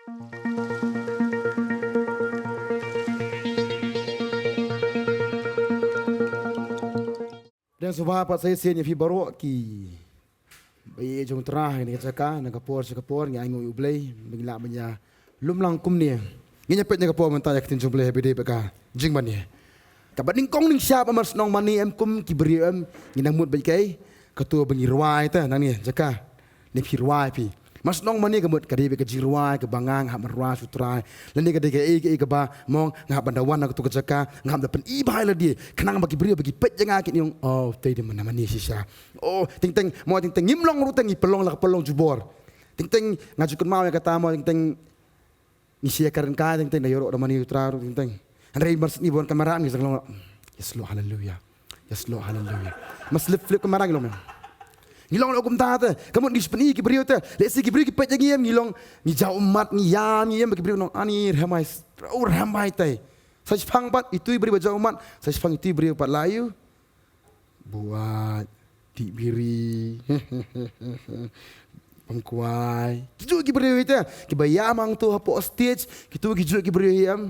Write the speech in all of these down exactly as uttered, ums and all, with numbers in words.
Dang sngewbha pat sa shisien ïa phi baroh kiba ïeit jong U Trai ha kane ka jaka, na ka por sha ka por ngi ainguh ïa U Blei ba ngi lah ban ïa lum lang kumne. Ngin ïa peit na ka por mynta ïa ka ktien jong U Blei ha ba ïadei bad ka jingmane. Kaba nyngkong nyngshap, mar shu ong mane em kum ki briew em, ngi nang mut bad kaei? Kato ba ngi rwai te nangne jaka. Ne phi rwai phi? Mar shu ong mane ka mut ka dei bad ka jingrwai kaba nga, nga hap ban rwai sha U Trai. Lane ka dei kaei kaei kaba mo nga hap ban da wan na kato ka jaka, nga hap da pyni bha ïa lade khnang ba ki briew ba ki peit ïa nga kin ong, oh, te dei mane, mane shisha. Oh, teng teng mo, teng teng ngim long ruh te ngi pynlong la ka pynlong jubor. Teng teng nga ju kynmaw ïa kata mo, teng teng ngi shu ïakren kai teng teng, da ïaroh da mane U Trai ruh teng teng. Hynrei mar shu wan kamera ngi sdang long, yes Lord, haleluya. Yes Lord, haleluya. Mar shu flip, flip kamera ngi long, ngi long kumta te. Ka mut ngi shu pyni ki briew te, lehse ki briew ki peit ïa ngi em, ngi long, ngi jaw ummat, ngi ïam, ngi ïam, ba ki briew ong, ani rhem bha, u rhem bha te. Sa shiphang pat itu i briew ba jaw ummat, sa shiphang itu i briew pat la ïoh buaid, dih biri, pang kwai. Kijuh ki briew ite kiba ïam hangto hapoh stage, kito kijuh ki briew hi em,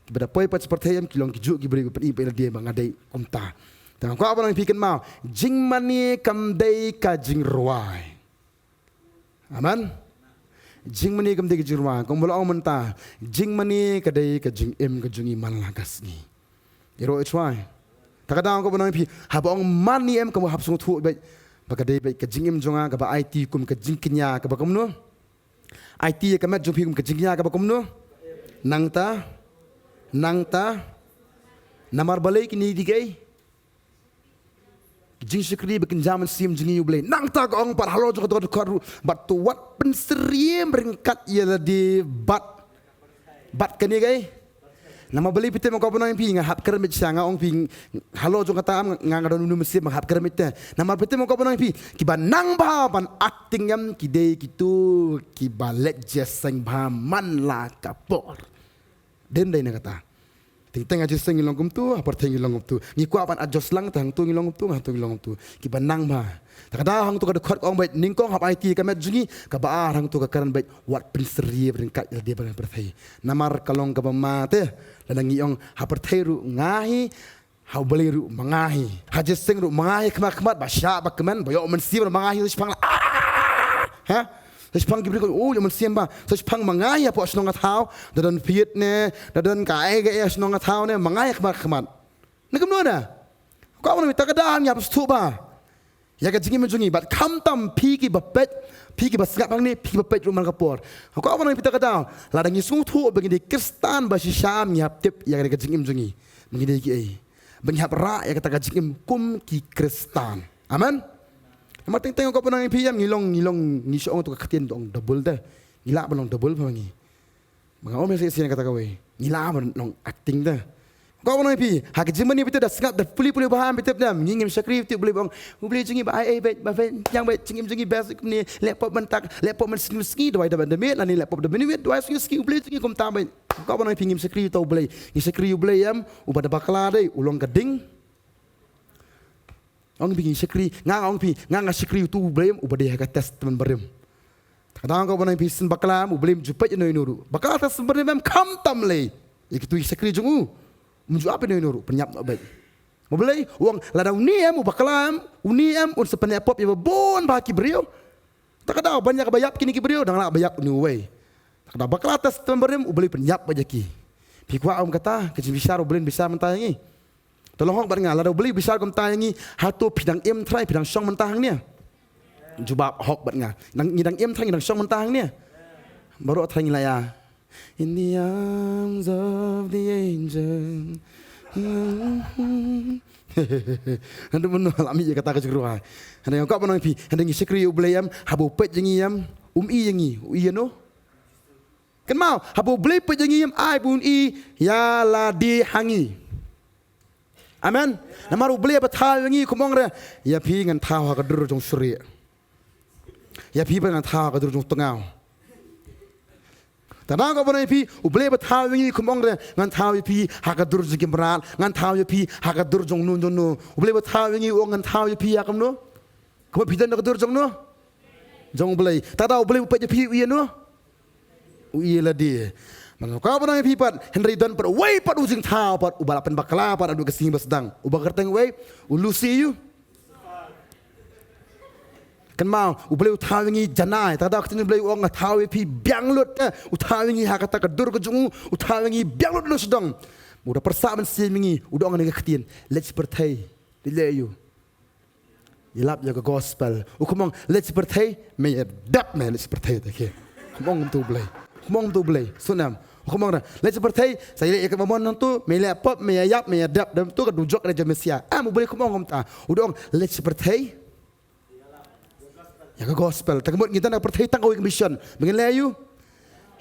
kiba da poi pat sha pyrthei em, ki long kijuh ki briew kiba pyni pat ïa lade ba nga dei kumta. Te nga kwah ban ong ïa phi kynmaw, jingmane kam dei ka jingrwai. Amen. Jingmane kam dei ka jingrwai, kumba la ong mynta, jingmane ka dei ka jingim ka jong ngi man la ka sngi. Ïaroh i trai. Ta ka daw nga kwah ban ong ïa phi, haba ong mane em, kumba hap sngewthuh beit ba ka dei beit ka jingim jong nga kaba aiti kum ka jingkñia kaba kumno? Aiti ïa ka met jong phi kum ka jingkñia kaba kumno? Nangta, nangta, namar balei kine ki dei kaei? Jingshakri bad kynja mynsiem jong ngi ïa U Blei. Nangta ka ong pat halor jong kato ka dkhot ruh, bad to wat pynsyriem ryngkat ïa lade bad, bad kane kaei? Namar balei phi tip, nga kwah ban ong ïa phi, nga hap kren beit sha, nga ong phi halor jong kata, nga, nga don une u mynsiem ba nga hap kren beit te. Namar phi tip, nga kwah ban ong ïa phi, kiba nang bha ban acting em ki dei kito kiba leit jingïaseng bha man la ka por. Dei, dei na kata. Teng teng ha jingïaseng ngi long kumto, ha pyrthei ngi long kumto. Ngi kwah ban adjust lang, te hangto ngi long kumto, hangto ngi long kumto. Kiba nang bha. Ta ka daw hangto ka dkhot ka ong beit nyngkong hap aiti ïa ka met jong ngi, kaba ar hangto ka kren beit wat pynsyriem ryngkat ïa lade bad ka pyrthei. Namar ka long kaba ma te. Lada ngi ong ha pyrthei ruh nga hi, ha U Blei ruh ma nga hi. Ha jingïaseng ruh ma nga hi khmat khmat, ba shah ba kmen, ba ïoh mynsiem ruh ma nga hi, sa shiphang la, ah! Ha? Sa shiphang ki briew, oh, ïoh mynsiem bha. Sa shiphang ma nga hi hapoh shnong ka thaw, da don pit ne, da don kaei kaei ha shnong ka thaw ne, ma nga hi khmat khmat. Ne kumno ne? Kwah ban ong ïa phi ta ka daw ngi hap sngewthuh bha ïa ka jingim jong ngi, bad khamtam phi kiba peit, phi kiba sngap hangne, phi kiba peit ruh man ka por. Kwah ban ong ïa phi ta ka daw, lada ngi sngewthuh ba ngi dei Khristan ba shisha, ngi hap tip ïa ka jingim jong ngi ba ngi dei kiei, ba ngi hap rah ïa kata ka jingim kum ki Khristan. Amen. Namar teng teng kwah ban ong ïa phi em, ngi long, ngi long, ngi shu ong to ka ktien to ong double te. Ngi lah ban long double bha ma ngi. Ba nga ong ïa shisien kata kawei, ngi lah ban long acting te. Kwah ban ong ïa phi, ha ka jingmane phi te da sngap da pule pule bha em, phi tip ne em, ngi ngim shakri, phi tip U Blei ba ong, U Blei jong ngi ba ai ei beit, ba pynbiang beit, jingim jong ngi best kumne, leh pop mynta, leh pop mynsngi mynsngi, duwai da ban da miet, lane leh pop da minit, duwai sngi sngi, U Blei jong ngi kumta beit. Kwah ban ong ïa phi, ngim shakri ïa uta U Blei, ngi shakri ïa U Blei em, uba da bakla dei u long ka ding. Ong phi ngi shakri, nga, nga ong phi, nga, nga shakri ïa uta U Blei em, uba dei ha ka Testament Barim. Ta ka daw nga kwah ban ong ïa phi, shisien bakla em, U Blei um ju peit ïano ïano ruh. Bakla Testament Barim em, khamtam lei ïa kito ki shakri jong u. Um ju ap ïano ïano ruh, pynïap noh beit. Balei? U ong lada une em, u bakla em, une em, un sa pynïap pop ïa ba bun bha ki briew. Ta ka daw ban ïa kaba ïap kine ki briew, dang lah ba ïap une uwei. Ta ka daw bakla Testament Barim, U Blei pynïap beit ïa ki. Phi kwah em kata ka jingbishar U Blei un bishar mynta ïa ngi? To long hok bad nga, lada U Blei u bishar kumta ïa ngi, hato phi dang im trai, phi dang shong mynta hangne? Jubab hok bad nga. Dang, ngi dang im trai, ngi dang shong mynta hangne? Baroh trai ngi la ïa, "In the arms of the angel." Hynrei mynno la mih ïa kata ka jingrwai. Hynrei nga kwah ban ong ïa phi, hynrei ngi shakri ïa U Blei em, haba u peit ïa ngi em, um i ïa ngi, u i ïano? Kynmaw, haba U Blei peit ïa ngi em, ai ba un i ïa lade ha ngi. Amen. Namar U Blei ba thaw ïa ngi, kum ong re, ïa phi ngan thaw ha ka dur jong shrieh. Ïa phi ba ngan thaw ha ka dur jong tngaw. Ta nang ka ban ïa phi, U Blei ba thaw ïa ngi, kum ong re, ngan thaw ïa phi ha ka dur jong ki mrad, ngan thaw ïa phi ha ka dur jong no jong no. U Blei ba thaw ïa ngi, u ong ngan thaw ïa phi ha kumno? Kumba phi don ha ka dur jong no? Jong U Blei. Ta da U Blei u peit ïa phi u ïano? U ïa lade. Bad nga kwah ban ong ïa phi pat, hynrei don pat uwei pat u jingthaw pat uba la pynbakla pat naduh ka sngi ba sdang. Uba kyrteng uwei, u Lucy ïa u. Kynmaw, U Blei u thaw ïa ngi janai, te ka daw ka ktien U Blei u ong nga thaw ïa phi biang lut, eh, u thaw ïa ngi ha kata ka dur ka jong u, u thaw ïa ngi biang lut na sdang. U da pyrshah ban siem ïa ngi, u da ong na ka ktien, leit pyrthei, leit leh ïa u. Ïalap ïa ka gospel. U kum ong, leit pyrthei, me ïa dep me leit pyrthei te ki. Kum ong kumta U Blei. Kum ong kumta U Blei. Sngewthuh em. U kum ong da, leit pyrthei, sa ïaleh ïa ka mammon nangtu, me leh pop, me ïa ïap, me ïa dep, da kumtu ka dujok ka jong Mesia. Em, U Blei kum ong kumta. U da ong, leit pyrthei. Ïa ka gospel. Te ka mut ngi don ha pyrthei tang kawei ka mission. Ba ngin leh ïa u.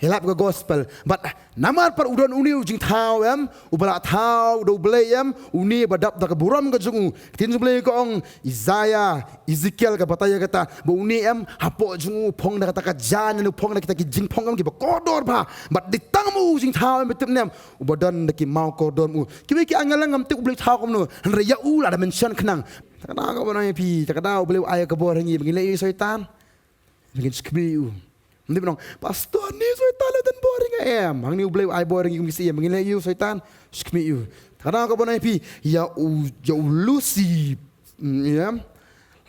Ïalap ka gospel. Bad namar pat u don une u jingthaw em, uba la thaw da U Blei em, une ba dap da ka burom ka jong u. Ka ktien jong U Blei ka ong, Isaiah, Ezekiel ka batai ïa kata, ba une em, hapoh jong u phong da kata ka jaiñ, u phong da kita ki jingphong em kiba kordor bha. Bad dei tang ma u jingthaw em, ba tip ne em, uba don da ki maw kordor ma u. Kiwei ki angel ngam tip U Blei u thaw kumno, hynrei ïa u la da mention khnang. Te ka daw ka ban ong ïa phi, te ka daw U Blei u ai ka bor ha ngi, ba ngin leh ïa u Soitan. Ba ngin skhmih ïa u. Ym dei ban ong, pastor, ni Soitan la don bor ha nga em. Hangne U Blei u ai bor ha ngi kum ki syiem, ba ngin leh ïa u Soitan, skhmih ïa u. Te ka daw ka ban ong ïa phi, ïa u, ïa u Lucy, mm, ïa.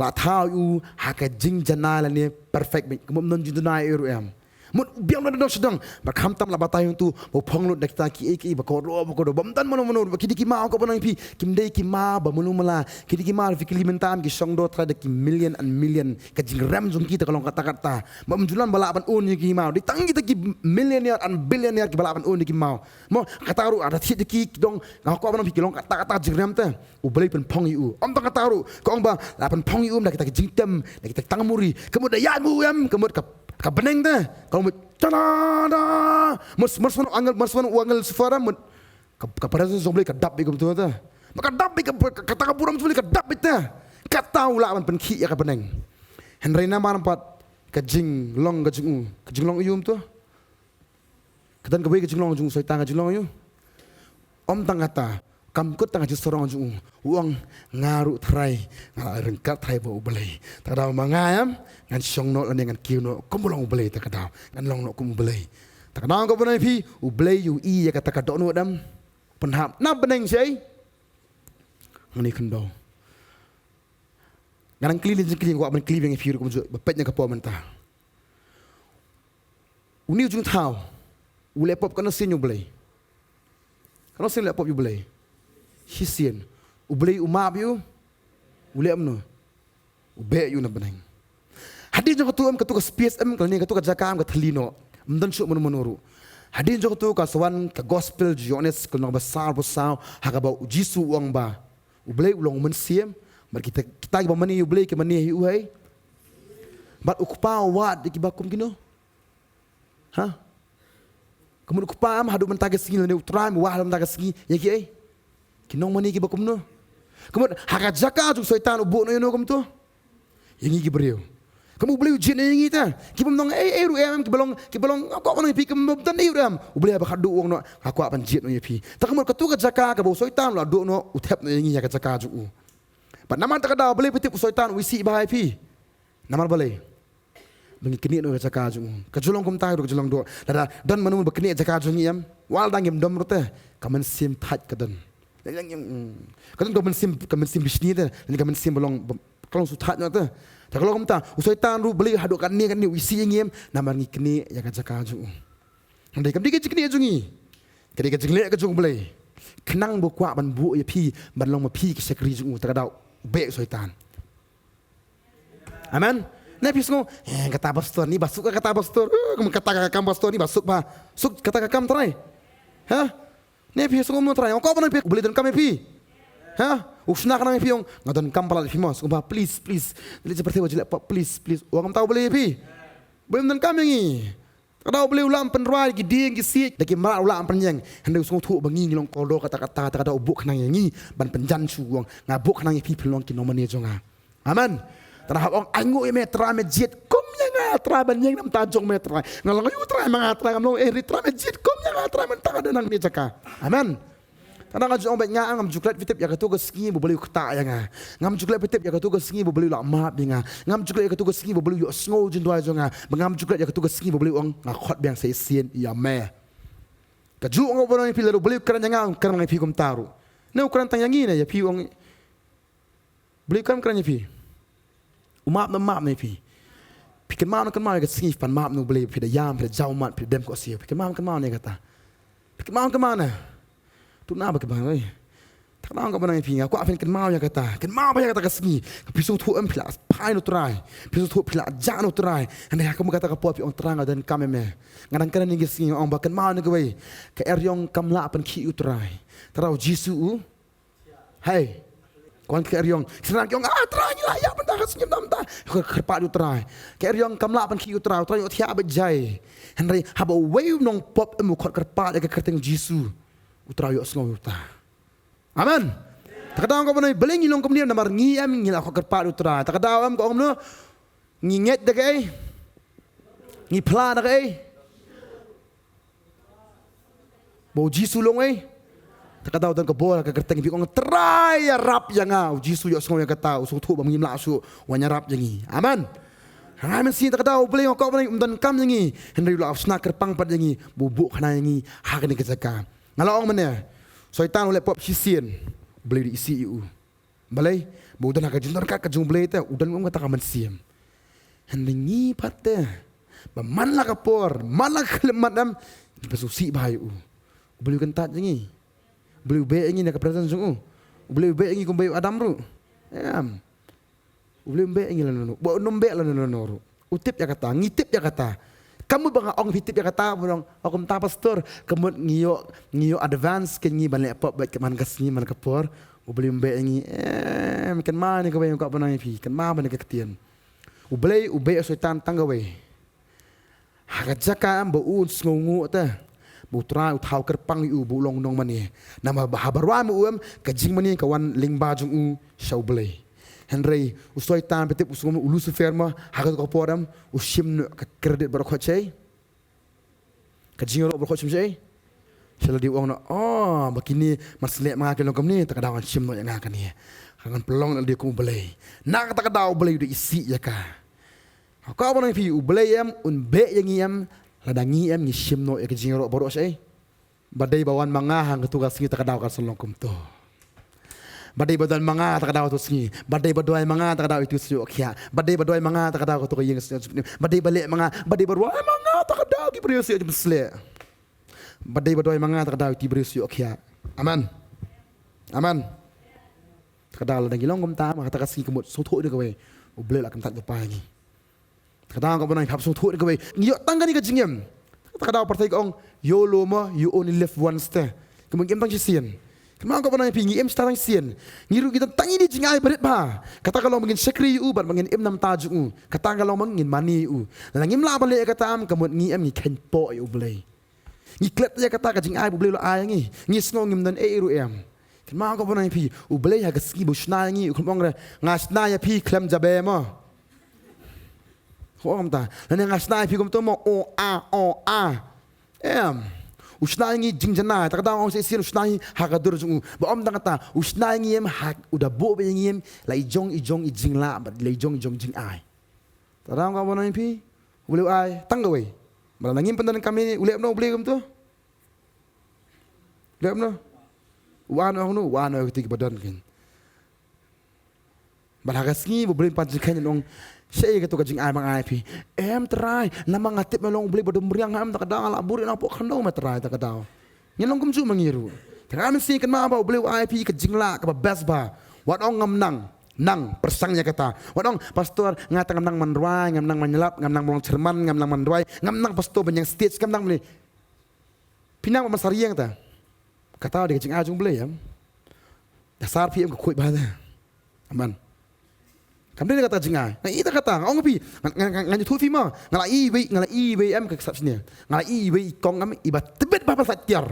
La thaw ïa u ha ka jingjanai lane perfect beit. Ka mut ym don jingduna ei ruh em. Mut u biang da dong sdang. Ba khamtam la batai hangtu, ba u phong lut da kita kiei kiei ba kordor, ba kordor, ba ym don mano mano, ba ki dei ki maw, ka ban ong ïa phi, kim dei ki maw ba mano mala, ki dei ki maw, phi kylli mynta em, ki shong dor trai da ki million and million, ka jingrem jong ki te ka long katta katta. Ba ym ju lah ba lah ban own ïa ki maw. Dei tang kita ki millionaire and billionaire kiba lah ban own ïa ki maw. Mo, kata ruh, ah, da thied ïa ki, ki dong, nga kwah ban ong ïa phi, ki long katta katta jingrem te. U Blei pynphong ïa u. Ym tang kata ruh, ka ong ba la pynphong ïa u da kita ki jingtem, da kita ki tangmuri. Ka mut da ïaid ma u em, ka mut ka, ka bneng te ka mut, ta-da-da. Mut, mut, mut u angel, mut, mut u angel Lucifer em, mut ka, ka presence jong U Blei ka dap beit kumta te. Mut ka dap beit ka, ka, kata ka burom jong U Blei ka dap beit te. Kata u lah ban pynkhih ïa ka bneng. Hynrei namar pat ka jinglong ka jong u, ka jinglong ïa u em to. Ka don kawei ka jinglong jong u Soitan, ka jinglong ïa u. Ym tang kata, kam kut tang ka jingsarong jong u. U ong, nga ruh trai, nga la ryngkat trai bad U Blei. Te ka daw ma nga em, ngan shong noh lane ngan kiew noh kum ba long U Blei, te ka daw ngan long noh kum U Blei. Te ka daw ka ban ong ïa phi, U Blei u i ïa kata ka dohnud em. Pynhap na bneng shaei? Hangne khyndew. Nga nang kylli lynti jingkylli, nga kwah ban kylli biang ïa phi ruh kumjuh ba peit na ka por mynta. Une u jingthaw u leh pop, katno sien ïa U Blei? Katno sien u leh pop ïa U Blei? Shisien. U Blei u map ïa u? U leh kumno? U beh ïa u na bneng. Hadien jong katu em, katu ka space em, kane katu ka jaka em, ka thylli noh. Ym don shuh mano mano ruh. Hadien jong katu ka sa wan ka gospel jong u Ïoannis, ka lynnong ba saw, ba saw, ha kaba u Jisu u ong ba U Blei u long u Mynsiem, bad kita, kita kiba mane ïa U Blei ki mane hi u hei. Bad u Kpa u wad ïa kiba kum kino? Ha? Ka mut u Kpa em haduh mynta ka sngi lane u Trai em u wad haduh mynta ka sngi ïa kiei? Ki nongmane kiba kumno? Ka mut ha ka jaka jong u Soitan u buh noh ïano kumto? Ïa ngi ki briew. Ka mut U Blei u jied noh ïa ngi te. Ki bym nang ei ei ruh em, kiba long, kiba long, nga kwah ban ong ïa phi, ki bym don ei ruh em. U Blei haba khatduh u ong noh, nga kwah ban jied noh ïa phi. Te ka mut katu ka jaka kaba u Soitan u la duh noh, u thep noh ïa ngi ïa ka jaka jong u. Bad namar kata ka daw balei phi tip u Soitan u isih bha ïa phi? Namar balei? Ba ngi knieh noh ïa ka jaka jong u. Ka ju long kumta ruh ka ju long doh. Lada don mano ba knieh ïa ka jaka jong ngi em, wat la ngim dom ruh te, ka mynsiem thait ka don. Ka don ka mynsiem, ka mynsiem bishni te, ka mynsiem ba long, ba, ka long shu thait noh te. Te ka long kumta, u Soitan ruh balei haduh katne katne u isih ïa ngi em, namar ngi knieh ïa ka jaka jong u. Hynrei kam dei ka jingknieh jong ngi. Ka dei ka jingleh ka jong U Blei. Khnang ba u kwah ban buh ïa phi ban long ma phi ki shakri jong u, te ka daw u beh u Soitan. Amen. Ne phi sngew, eh, kata pastor ni ba suk, kata pastor, eh, kum kata ka kam pastor ni ba suk ba. Suk kata ka kam Trai. Ha? Ne phi sngew mo Trai, ko ban phi, U Blei donkam ïa phi. Ha? U shna khnang ïa phi ong, nga donkam palat ïa phi mo, sngew ba please, please. Leit sha pyrthei ba jleh pa, please, please. Ong kam ta U Blei ïa phi. U Blei donkam ïa ngi. Te ka daw U Blei u lah ban pynrwai ki dieng ki siej da ki mrad, u lah ban pynïeng. Hynrei u sngewthuh ba ngi ngi long kordor katta katta, te ka daw u buh khnang ïa ngi ban pynjan shuh, u ong, nga buh khnang ïa phi phin long ki nongmane jong nga. Amen. Te nang hap ong, ainguh ïa me Trai, me jied kum ïa nga Trai ban ïeng na bynta jong me Trai. Nga long aïu Trai ma nga Trai, ngam long ei, hynrei Trai me jied kum ïa nga Trai mynta nga don hangne jaka. Amen. Tang da nga ju ong bad nga ngam ju klet phi tip ïa kato ka sngi ba U Blei u ktah ïa nga. Ngam ju klet phi tip ïa kato ka sngi ba U Blei u la map ïa nga. Ngam ju klet ïa kato ka sngi ba U Blei u ïohsngew jingduwai jong nga. Bad ngam ju klet ïa kato ka sngi ba U Blei u ong nga khot biang sa shisien ïa me. Kajuh nga ong ïa phi lada U Blei u kren ïa nga, un kren ïa phi kumta ruh. Ne u kren tang ïa ngi ne ïa phi, u ong U Blei u kren, kren ïa phi. U map na, map na ïa phi. Phi kynmaw na, kynmaw ïa ka sngi phi pan map na U Blei, phi da ïam, phi da jaw mat, phi da dem khohsiew. Phi kynmaw, kynmaw na ïa kata. Phi kynmaw, kynmaw na. Tu na ba kynmaw oi. Tang da nga kwah ban ong ïa phi, nga kwah phin kynmaw ïa kata. Kynmaw ba ïa kata ka sngi. Phi sngewthuh em phi la phai na U Trai. Phi sngewthuh phi la jah na U Trai. Hynrei ha kaba kata ka por phi ong Trai nga donkam ïa me. Nga dang kren ïa ka sngi, nga ong ba kynmaw na kawei. Ka eriong kam lah pynkhih ïa U Trai. Tang da U Jisu u Hei. Kwan ka eriong. Ki synran ki ong, ah, Trai, ngi la ïap mynta, ka sngi mynta. Ka kyrpad ïa U Trai. Ka eriong kam lah pynkhih ïa U Trai, U Trai u ïohthiah beit jai. Hynrei haba uwei u nongpop em u khot kyrpad ïa ka kyrteng Jisu, U Trai u ïohsngew ïa uta. Amen. Tang ka daw ka ban ong balei ngi long kumne, namar ngi em ngi la khot kyrpad ïa U Trai. Tang ka daw em ka ong kumno, ngi ngeit da kaei? Ngi phla da kaei? Ba U Jisu long ei. Tang ka daw don ka bor ha ka kyrteng, phi ong Trai ïarap ïa nga. U Jisu u ïohsngew ïa kata, u sngewthuh ba ngim lah shuh, u wan ïarap ïa ngi. Amen. Nga mynsiem tang ka daw U Blei nga kwah ban ong um donkam ïa ngi. Hynrei u la shna kyrpang pat ïa ngi, ba u buh khana ïa ngi ha kane ka jaka. Nga la ong mynne, Soitan u leh pop shisien, U Blei u da isih ïa u. Balei? Ba u don ha ka jingdonkam ka jong U Blei te, u don kum kata ka mynsiem. Hynrei ngi pat te, ba man la ka por, man la ka khyllipmat em, ngi pynshong sih bha ïa u. U Blei u kyntait ïa ngi. U Blei u beh ïa ngi na ka presence jong u. U Blei u beh ïa ngi kum u beh ïa u Adam ruh. Em. U Blei um beh ïa ngi lano lano. Ba un ym beh lano lano ruh. U tip ïa kata, ngi tip ïa kata. Kam mut ba nga ong phi tip ïa kata, ba ong, oh, kumta pastor, ka mut ngi ïoh, ngi ïoh advance, kane ngi ban leh pop bad ka man ka sngi man ka por, U Blei um beh ïa ngi. Em, kynmaw ïa kawei nga kwah ban ong ïa phi, kynmaw ban ïa ka ktien. U Blei u beh ïa u Soitan tang kawei. Ha ka jaka em ba un sngewnguh te, ba U Trai u thaw kyrpang ïa u ba u long nongmane. Namar ba haba rwai ma u em, ka jingmane ka wan lyngba jong u sha U Blei. Hynrei u Soitan, phi tip, u sngewthuh u Lucifer ma, ha kato ka por em u shim noh ka credit baroh khoit shaei? Ka jingïaroh baroh khoit shim shaei? Sha lade, u ong noh, oh, ba kine mar shu leh ma nga ki long kumne, tang ka daw ngan shim noh ïa nga kane. Ka ngan pynlong ïa lade kum U Blei. Na kata ka daw U Blei u da isih ïa ka. Nga kwah ban ong ïa phi, U Blei em un beh ïa ngi em lada ngi em ngi shim noh ïa ka jingïaroh baroh shaei? Ba dei ba wan ma nga ha kato ka sngi, tang ka daw kan sa long kumto. Ba dei ba don ma nga, tang ka daw kato sngi. Ba dei ba duwai ma nga, tang ka daw ito sa ïoh khiah. Ba dei ba duwai ma nga, tang ka daw kato ka ïing sa ïoh jingpynim. Ba dei ba leh ma nga, ba dei ba rwai ma nga, tang ka daw ki briew sa ïoh jingpynshlur. Ba dei ba duwai ma nga, tang ka daw ito ki briew sa ïoh khiah. Amen. Amen. Tang ka daw lada ngi long kumta, ha kata ka sngi ka mut sngewthuh ïa kawei, U Blei u la kyntait lypa ïa ngi. Tang ka daw nga kwah ban ong, hap sngewthuh ïa kawei, ngi ïoh tang kane ka jingim. Tang ka daw pyrthei ka ong, YOLO mo, you only live once te. Ka mut ngi im tang shisien. Kynmaw nga kwah ban ong ïa phi, ngi im shi tang shisien. Ngi ruh ngi don tang ine i jingai barit bha. Kata ka long ba ngin shakri ïa u bad ba ngin im na ka bynta jong u. Kata ka long ba ngin mane ïa u. Lada ngim lah ban leh ïa kata, ka mut ngi em ngi kheiñpoh ïa U Blei. Ngi klet ïa kata ka jingai ba U Blei u la ai ïa ngi. Ngi sngew ngim don ei ei ruh em. Kynmaw nga kwah ban ong ïa phi, U Blei ha ka sngi ba u shna ïa ngi, u khlem ong re, nga shna ïa phi khlem jabe mo. Ka ong kumta. Lane nga shna ïa phi kumto mo, o a, o a. Em. U shna ïa ngi jingjanai, tang ka daw nga ong shisien u shna ïa ngi ha ka dur jong u. Ba ym tang kata, u shna ïa ngi em ha, u da buh beit ïa ngi em la i jong i jong i jinglah bad la i jong i jong jingai. Tang ka daw nga kwah ban ong ïa phi, U Blei u ai tang kawei. Ba lada ngim pyndonkam ïa u, leh kumno U Blei kumto? Leh kumno? U an ong kumno? U an ong ïa kito kiba don kein. Bad ha ka sngi ba U Blei un pan jingkheiñ un ong, shaei kato ka jingai ba nga ai ïa phi? Em Trai, namar nga tip nga long U Blei ba dum riang, em, tang ka daw nga la buhrieh na pdeng khyndew me Trai, tang ka daw. Ngin long kumjuh ma ngi ruh. Te nga mynsiem kynmaw ba U Blei u ai ïa phi ka jinglah kaba best bha. Wat ong ngam nang, nang, pyrshang ïa kata. Wat ong, pastor, nga te ngam nang ban rwai, ngam nang ban ïalap, ngam nang ban long chairman, ngam nang ban rwai, ngam nang pastor ban ïeng stage, ngam nang ban. Phi nang ban sa ïeng te. Kata dei ka jingai jong U Blei, em. Da sar phi em ka khuid bha te. Amen. Kam dei kata jingai. Nga i te kata, nga ong phi. Nga, nga, nga, nga ïathuh phi ma. Nga la i wei, nga la i wei em ka sap sini. Nga la i wei i kong em iba tbit bha ba sa tiar.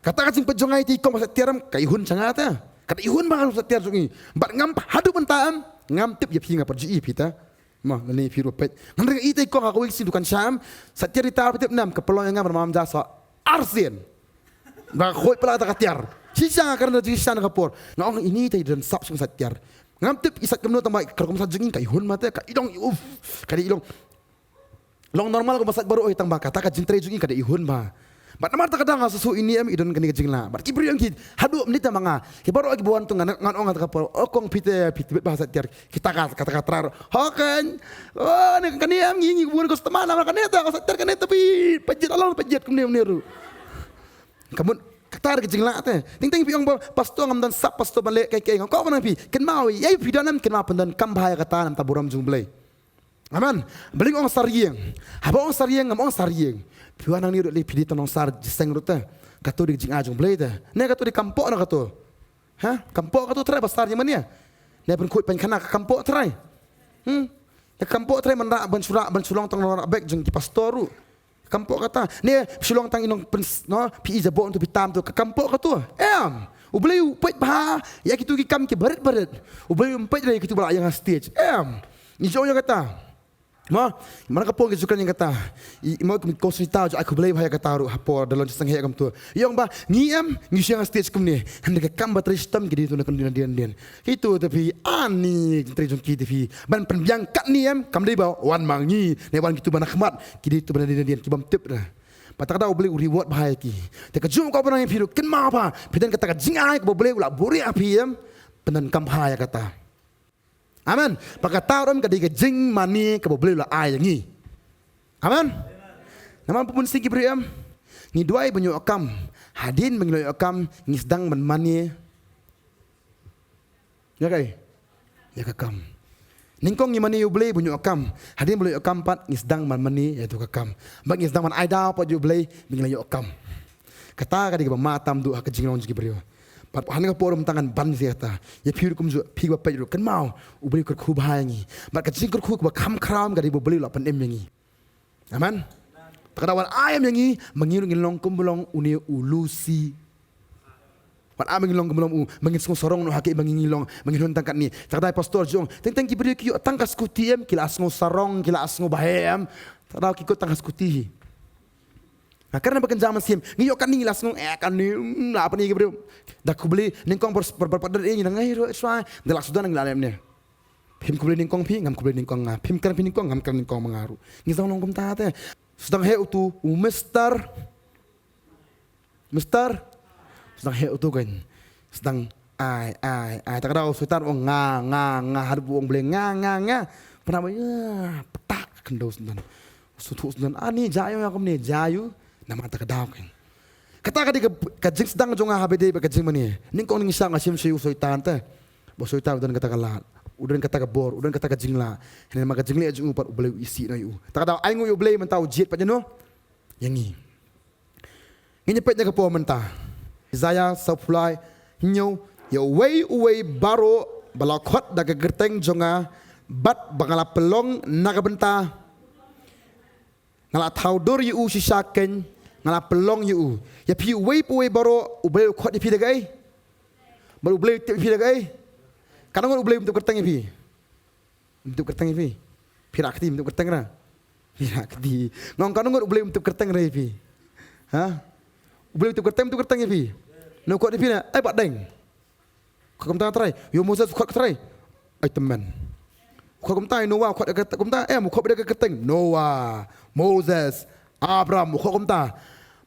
Kata ka jingpynjngai te i kong ba sa tiar em, ka i hun jong nga te. Kata i hun ba ka sa tiar jong i. Bad ngam haduh mynta em, ngam tip ïa phi, nga pyrjih ïa phi te. Ma, lane phi ruh peit. Ngan ring i te i kong ha kawei ka sien dukan sha em, sa tiar i tar phi tip ne em, ka pynlong ïa nga ban mam ja sa arsien. Ba ka khuid palat kata ka tiar. Shisha nga kren da jingshisha na ka por. Nga ong ini te i don sap shisha tiar. Ngam tip i sait kumno tang ba ka rukom sait jong ngi ka i hun mate ka i dong i uf. Ka i long. Long normal kumba sait baroh hi tang ba kata ka jingtrei jong ngi ka da i hun ba. Bad namar kata ka dang nga susu ini em i don kane ka jinglah. Bad ki briew ki haduh mynta ma nga. Ki baroh ki ba wan tu ngan ngan ong kata ka por. O kong phi te phi tbit ba sait tiar. Kita ka kata ka trar. Hoken. O ne kane em ngi ngi bun ko stama namar kane ta ko sait tiar kane tapi pajit along pajit kumne kumne ruh. Ka mut kata ka jinglah te. Teng teng phi ong ba pastor ngam don sap pastor ban leh kai kai ngam ko ban phi. Kynmaw ïa phi don em kynmaw pyndonkam bha ïa kata namar burom jong U Blei. Amen. Ba lei ong sar ïing. Haba ong sar ïing ngam ong sar ïing. Phi wan hangne ruh lei phi dei tang nongsar jingïaseng ruh te. Kato dei jingai jong U Blei te. Ne kato dei kam poh na kato. Ha? Kam poh kato trai ba sar ïing mane. Ne pynkhuid pynkhana ka kam poh trai. Hmm. Ne kam poh trai man rah ban shu rah ban shu long tang nongrah bek jong ki pastor ruh. Kam poh kata. Ne shu long tang i nongpyn no phi i jabon tu phi tam tu ka kam poh kato. Em. U Blei u peit bha ïa kitu ki kam ki barit barit. U Blei um peit ïa kitu ba la ïa nga stage. Em. Ngi jong ïa kata. Mo, mana ka pon ki jukran ïa kata. I mo kum ko sita ju aku Blei bha ïa kata ruh ha por da lon seng he kam tu. Ïong ba ngi em ngi shu ïa nga stage kumne. Hynda ka kam ba trei shitom ki dei tu na kan dien dien dien. Kitu te phi ani trei jong ki te phi ban pynbiang kat ni em kam dei ba wan ma ngi ne wan kitu ban khmat ki dei tu ban dien dien ki bam tip da. Ba ta ka da U Blei u reward bha ïa ki. Te ka jong ka ba nang phi ruh kynmaw bha phi don kata ka jingai ka ba U Blei u la buhrieh ha phi em. Pyndonkam bha ïa kata. Amen. Ba kata ruh em ka dei ka jingmane ka ba U Blei u la ai ïa ngi. Amen. Namar ba bun sien ki briew em ngi duwai ban ïoh kam. Hadien ba ngi la ïoh kam ngi sdang ban mane. Ïa kaei? Ïa ka kam. Nyngkong ngi mane ïa U Blei ba ngi ïoh kam. Hadien ba la ïoh kam pat ngi sdang ban mane ïa tu ka kam. Ba ngi sdang ban ai daw pat ïa U Blei ba ngi la ïoh kam. Kata ka dei kaba ma tam duh ha ka jinglong jong ki briew. Pat hane ka por mynta ngan ban ïa kata. Ïa phi ruh kumjuh phi ba peit ruh kynmaw U Blei u kyrkhu bha ïa ngi. Bad ka jingkyrkhu kaba kham khraw ka dei ba U Blei u la pynim ïa ngi. Amen. Ta ka da wan ai em ïa ngi ma ngi ruh ngin long kum ba long une u Lusi. Wan ai ma ngin long kum ba long u ma ngin sngewsarong noh ha ki ba ngin long ma ngin hun tang katne. Ta ka da pastor jong teng teng ki briew ki ïoh tang ka skuti em ki la sngewsarong ki la sngewbha em. Ta ka da ki kot tang ka skuti hi. Nga kren ba kynja mynsiem ngi ïoh katne ngi la sngew eh katne la apa ni ki briew. Da khublei nyngkong bar bar bar ngi nang ngai ruh shuwa da la sudan ngi la lem ne. Phim khublei nyngkong phi ngam khublei nyngkong nga. Phim kren phi nyngkong ngam kren nyngkong ma nga ruh. Ngi sdang long kumta te. Sdang heh utu u mister. Mister. Sdang heh utu kan. Sdang ai ai ai ta ka da u Soitan ong nga nga nga haduh u ong Blei nga nga nga. Pynah ba ïa ptak khyndew sdang. Suthu sdang ani jayu ïa kumne jayu. Namar ta ka da kan. Kata ka dei ka jingsdang jong nga ha ba dei ba ka jingmane. Nyngkong nyngshang nga shim sha u Soitan te. Ba u Soitan u don kata ka lad, u don kata ka bor, u don kata ka jinglah. Hynrei ma ka jingleh jong u pat U Blei u isih noh ïa u. Ta ka da ai nguh ïa U Blei mynta u jied pat ïa no. Ïa ngi. Ngin ïa peit na ka por mynta. Isaiah sawphew lai hynñiew ïa uwei uwei baroh ba la khot da ka kyrteng jong nga bad ba nga la pynlong na ka bynta. Nga la thaw dur ïa u shisha keiñ, nga la pynlong ïa u. Ïa phi uwei pa uwei baroh, U Blei u khot ïa phi da kaei? Bad U Blei u tip ïa phi da kaei? Katno ngut U Blei um tip kyrteng ïa phi? Um tip kyrteng ïa phi? Phi rah kti um tip kyrteng ra? Phi rah kti. Nga ong katno ngut U Blei um tip kyrteng ra ïa phi? Ha? U Blei u tip kyrteng, um tip kyrteng ïa phi? Nang khot ïa phi na, ai Bah Deng. Khot kumta Trai. Ïa u Moses khot Trai. Ai tymmen. Khot kumta ïa Noah khot kumta em khot bad ka kyrteng Noah, Moses, Abraham khot kumta.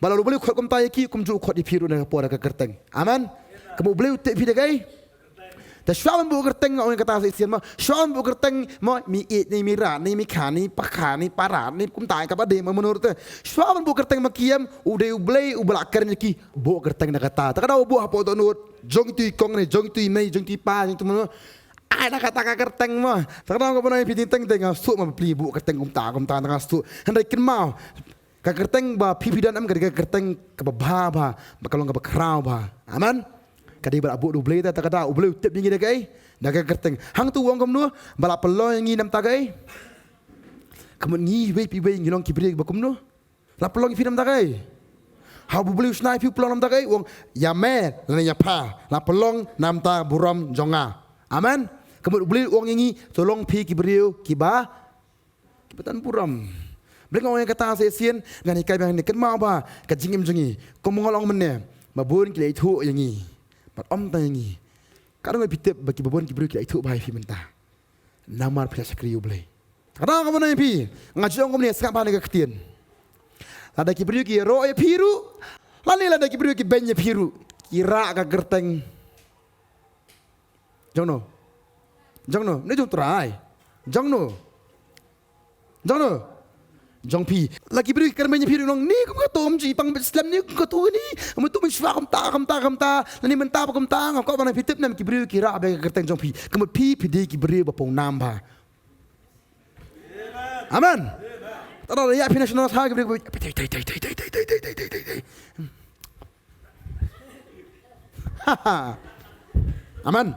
Ba la U Blei khot kumta ïa ki kumjuh khot ïa phi ruh na ka por ka kyrteng. Amen. Ka U Blei u tip phi da kaei? Te shuwa ban buh kyrteng ong kata sa shisien mo. Shuwa ban buh kyrteng mo mi ïeit ne mi rad ne mi kha ne pakha ne parat ne kumta ka ba dei mo menurut te. Shuwa ban buh kyrteng ma ki em u dei U Blei u ba la kren ïa ki. Buh kyrteng na kata. Ta ka da u buh hapoh dohnud. Jong itu i kong ne, jong itu i mei, jong itu i pa, jong itu mano. Ai na kata ka kyrteng mo. Ta ka da ka bynai phi teng teng nga suk ma pli buh kyrteng kumta kumta nga suk. Hynrei kynmaw. Ka kyrteng ba phi phi don em ka dei ka kyrteng ka ba bha bha, ba ka long ka ba khraw bha. Amen. Ka dei ba la buh da U Blei ta ka da U Blei u tip ïa ngi da kaei? Da ka kyrteng. Hangtu u ong kumno ba la pynlong ïa ngi namar ta kaei? Ka mut ngi wei phi wei ngi long ki briew ba kumno? La pynlong ïa phi namar ta kaei? Ha U Blei u shna ïa phi u pynlong namar ta kaei? U ong ïa me lane ïa pha la pynlong namar ta burom jong nga. Amen. Ka mut U Blei u ong ïa ngi to long phi ki briew ki ba ki ba tan burom. Blei nga ong ïa kata sa shisien ngan hikai biang ne kynmaw ba ka jingim jong ngi. Kum nga la ong mynne ba bun ki la ithuh ïa ngi. Ym tang ïa ngi. Ka dang phi tip ba ki babun ki briew ki la ithuh bha ïa phi mynta. Namar phi la shakri ïa U Blei. Ka dang ka ban ïa phi. Nga ju ong kumne, sngap bha ïa ka ktien. Lada ki briew ki ïaroh ïa phi ruh, lane lada ki briew ki beiñ ïa phi ruh, ki rah ka kyrteng jong no? Jong no? Ni jong Trai. Jong no? Jong no? Jong phi. La ki briew ki kren beiñ ïa phi ruh, nong, ni kum kato, ym ju pang beit slem, ni kum kato, ni mynta mynshwa kumta, kumta, kumta, lane mynta ba kumta. Nga kwah ban ïa phi tip, namar ki briew ki rah beit ka kyrteng jong phi. Ka mut phi, phi dei ki briew ba pawnam bha. Amen. Tang da ïa phi na shnong thaw ki briew. Amen.